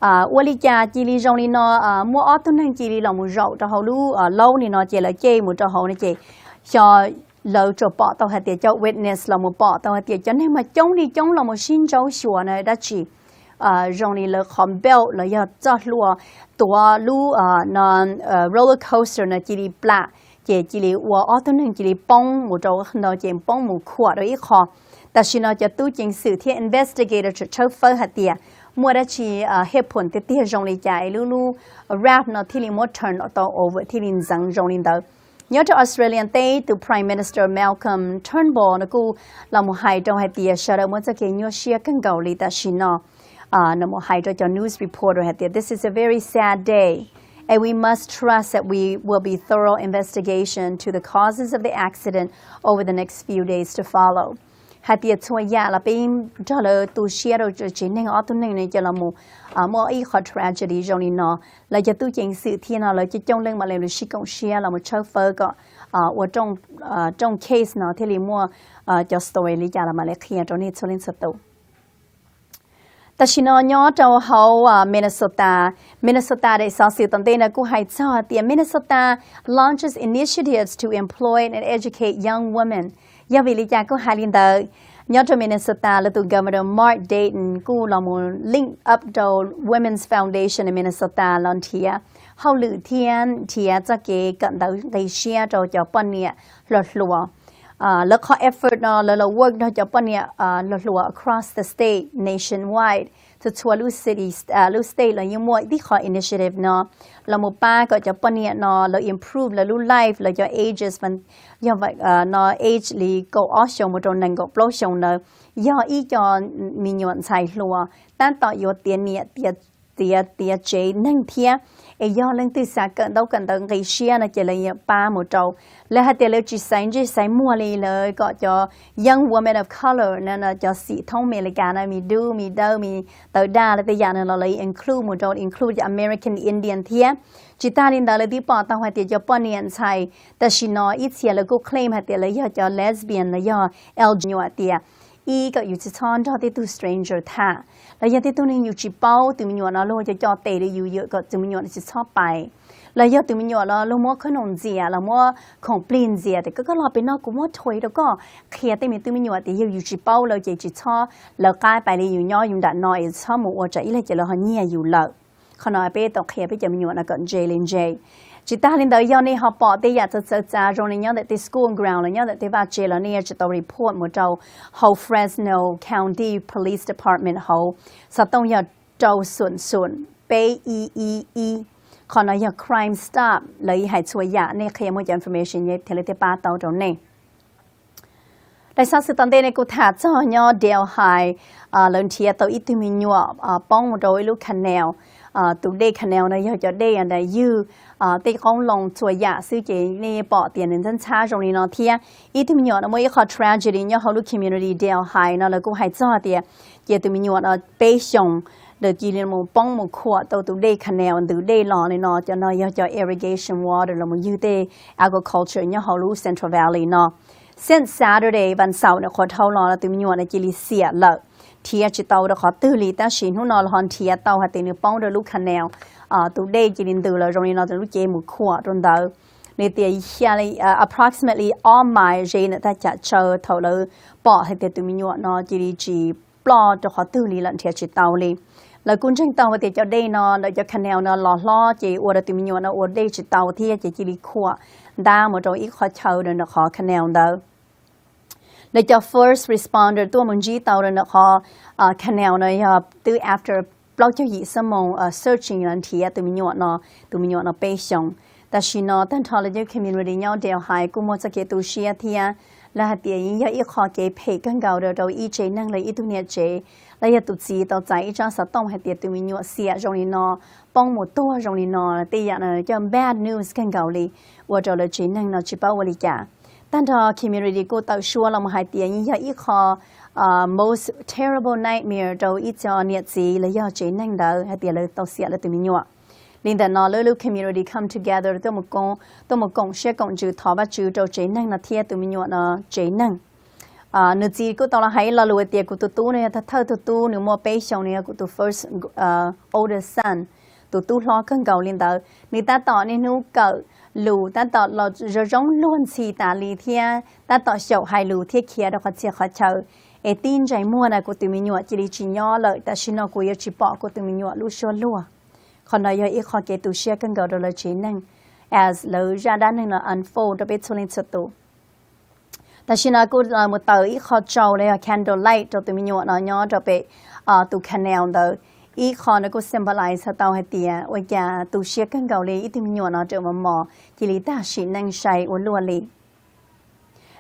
Ua li cas cia li zoo li no, muaj ob tug neeg cia li los mus zaum rau hauv lub laub li no ces lawv caij mus rau hauv no ces xyov lawv tsuas pom tau hais tias cov witness los mus pom tau hais tias cov neeg mas coob li coob los mus sib ntsaub xyuas na dab tsi. Zoo li lawv qhov belt los yog txoj hlua tuav lub no roller coaster no cia li plam, ces cia li ua ob tug neeg cia li poob mus rau no ces poob mus khuam rau ib qho. Tam sim no cov tub ceev xwm thiab investigator tseem tshawb fawb hais tias muaj dab tsi hej phom tiag tiag zoo li cas es lub lub ramp no thiaj li muab turn tau over thiaj li ntxeev zoo li ntawd. Nyob rau Australia teb tus Prime Minister Malcolm Turnbull no kuj los mus hais rau hais tias sawv daws muaj txoj kev nyuaj siab kawg nkaus li tam sim no. Nws mus hais rau cov news reporter hais tias this is a very sad day and we must trust that we will be thorough investigation to the causes of the accident over the next few days to follow. Hais tias txhua yam los peb nrog lawv tu siab rau tsev neeg ob tug neeg no ces los mus muaj ib qho tragedy zoo li no. Lawv cov tub ceev xwm thiab no lawv coob coob leej mam li lawv sib koom siab los mus tshawb fawb kom ua rooj case no thiaj li muaj cov story li cas los mam li qhia rau nej txhua leej txhua tus. Tam sim no nyob rau hauv Minnesota, Minnesota daim xov xwm tom ntej no kuj hais txog tias Minnesota launches initiatives to employ and educate young women. Yog vim li cas kuj hais li ntawd? Nyob rau Minnesota lawv tus Governor Mark Dayton kuj los mus link up rau Women's Foundation of Minnesota los nrhiav hauj lwm thiab nrhiav txoj kev kawm ntawv nqi siab rau cov poj niam hluas hluas. Lawv qhov effort no lawv los work nrog cov poj niam hluas hluas across the state, nationwide, txhua txhua lub city, lub state los yeej muaj tib qho initiative no los mus pab kom cov poj niam no lawv improve lawv lub life, lawv cov ages, yog no age li kaum ob xyoos mus rau nees nkaum plaub xyoos ntawd yog ib co me nyuam ntxhais hluas tab tom yuav tiav niam tiav txiv tiav tsev neeg thiab. Es yog leej twg xav kawm ntaub kawm ntawv nqi siab no ces lawv yuav pab mus rau. Lawv hais tias lawv tsis xaiv ntsej xaiv muag li, lawv kom cov young women of color no, cov xim thoob Amelikas no, me dub me dawb me tawv daj, lawv tej yam no los lawv include mus rau, include cov American Indian thiab. Tsis tas li ntawd lawv twb pom tau hais tias cov poj niam ntxhais tam sim no ib txhia lawv kuj claim hais tias lawv yog cov lesbian los yog L G B T, nyuam tias ib kom yus tsis txhob nrog tej tug stranger tham, los yog tej tug neeg yus tsis paub, tus me nyuam no luag cov co tes rau yus, yus kom tus me nyuam no tsis txhob pais. Los yog tus me nyuam los luag muab khoom ntxias los muab khoom plig ntxias tias koj, koj los pem no kuv muab toy rau koj, qhia tej me tub me nyuam tias yog yus tsis paub lawv ces tsis txhob lawv qab pais li, yus nyob yus nram no es txhob mus ua tsam ib leeg ces lawv ho nyiag yus lawm. Qhov no peb tau qhia peb cov me nyuam no kom ntse li ntse. Tsis tas li ntawd yog nej ho pom tej yam txawv txawv txav zoo li nyob ntawm tej school ground los nyob ntawm tej vaj tse los nej yuav tsum tau report mus rau hauv Fresno County Police Department hauv, xov tooj yog rau xoom xoom peb ib ib ib. Qhov no yog Crime Stop, lawv hais txhua yam, nej qhia muaj cov information thiaj li thiaj pab tau rau nej. Daim xov xwm tom ntej ne kuv tham txog nyob Delhi, lawv nrhiav tau ib tug me nyuam poob mus rau ib lub canal. Tus dej canal no yog cov dej ywg tej qoob loo txhua yam xwb ces nej pom tias nws ntxhab ntxhab zoo li no thiab. Ib tug me nyuam no muaj ib qho tragedy nyob hauv lub community Delhi no lawv kuj hais txog tias cia tus me nyuam no peb xyoos lawm cia li mus poob mus khuam tau tus dej canal ntws dej los li no. Cov no yog cov irrigation water los mus ywg tej agriculture nyob hauv lub Central Valley no. Since Saturday, vas xaum no qhuav dhau los tus me nyuam no cia li xiam lawm, nrhiav tsis tau rau qhov twg li, tab sis hnub no los ho nrhiav tau hais tias nws poob rau lub canal, tus dej cia li ntws los zoo li no, lub cev mus khuam rau ntawd. Nws tias approximately ob mais ze ntawm thaj chaw thaum lawv pom hais tias tus me nyuam no cia li tsis ploj rau qhov twg li lawm, nrhiav tsis tau li. Lawv kuj ntseeg tau hais tias cov dej no ntawm cov canal no los hlob ces ua rau tus me nyuam no ua dej tsis tau thiab ces cia li khuam ntab mus rau ib qhov chaw rau ntawm qhov canal ntawd. Lawv cov first responder tuaj mus ntsib tau rau ntawm qhov canal no yog twb after plaub caug yim xuab moos searching los nrhiav tus me nyuam no, tus me nyuam no peb xyoos. Tam sim no tag nrho lawv cov community nyob Delhi kuj muaj txoj kev tu siab thiab lawv hais tias yeej yog ib qho kev phem kawg nkaus rau rau ib tsev neeg los ib tug niam tsev los yog tus txiv tau txais ib tsab xov tooj hais tias tus me nyuam xiam zoo li no, poob mus tuag zoo li no, tej yam no coj bad news kawg nkaus li, ua rau lawv tsev neeg no tsis paub ua li cas. Tag nrho community kuj tawm suab los mus hais tias yeej yog ib qho most terrible nightmare rau ib co niam txiv los yog tsev neeg ntawd hais tias lawv tau xiam lawv tus me nyuam. Li ntawm no lawv lub community come together tuaj mus koom siab koom ntsws thov Vajtswv rau tsev neeg no thiab tus me nyuam no tsev neeg. Nws txiv kuj tau los hais ib lo lus tias kuv tus tub no yog thawj thawj tus tub, nws muaj peb xyoos, nws yog kuv tus first oldest son, tus tub hlob kawg nkaus li ntawd. Nws tab tom niaj hnub kawm lus, tab tom los zoo zoo luag ntxhi tas li thiab tab tom xyaum hais lus thiab khiav rau qhov txhia qhov chaw. Es tib ntsais muag na kuv tus me nyuam cia li tsis nyob lawm, tam sim no kuv yuav tsis pom kuv tus me nyuam lub suab luag. Qhov no yog ib qho kev tu siab kawg nkaus rau lawv tsev neeg as lawv zaj dab neeg no unfold rau peb txhua leej txhua tus. Tam sim no kuj mus taws ib qho tsau los yog candle light rau tus me nyuam no nyob rau pem tus canal ntawd. Ib qho no kuj symbolize tau hais tias ua cas tu siab kawg nkaus li ib tug me nyuam no raug mos mos cia li tag sim neej sai ua luaj li.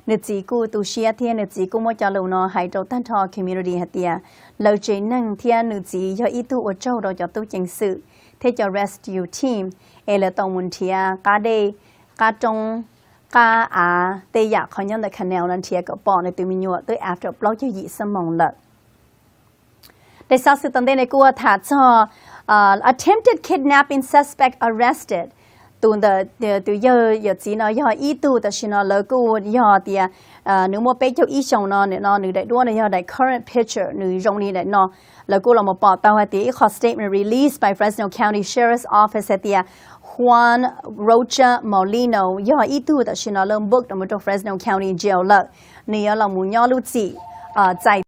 Nws txiv kuj tu siab thiab nws txiv kuj muab cov lus no hais rau tag nrho community hais tias lawv tsev neeg thiab nws txiv yog ib tug ua tsaug rau cov tub ceev xwm thiab cov rescue team es lawv tau mus nrhiav qab dej, qab roob, qab av, tej yam qhov nyob ntawm canal no nrhiav kom pom nws tus me nyuam twb after plaub caug yim xuab moos lawm. Daim xov xwm tom ntej no kuj tham txog attempted kidnapping suspect arrested. Tus ntawm tus yawg yawm txiv no yog ib tug tam sim no lawv kuj yog tias nws muaj peb caug ib xyoos no, nim no nws daim duab no yog daim current picture, nws zoo li daim no. Lawv kuj los mus pom tau hais tias ib qho statement released by Fresno County Sheriff's Office hais tias Juan Rocha Molino yog ib tug tam sim no lawv book mus rau Fresno County Jail lawm. Nws yuav los mus nyob lub txim txais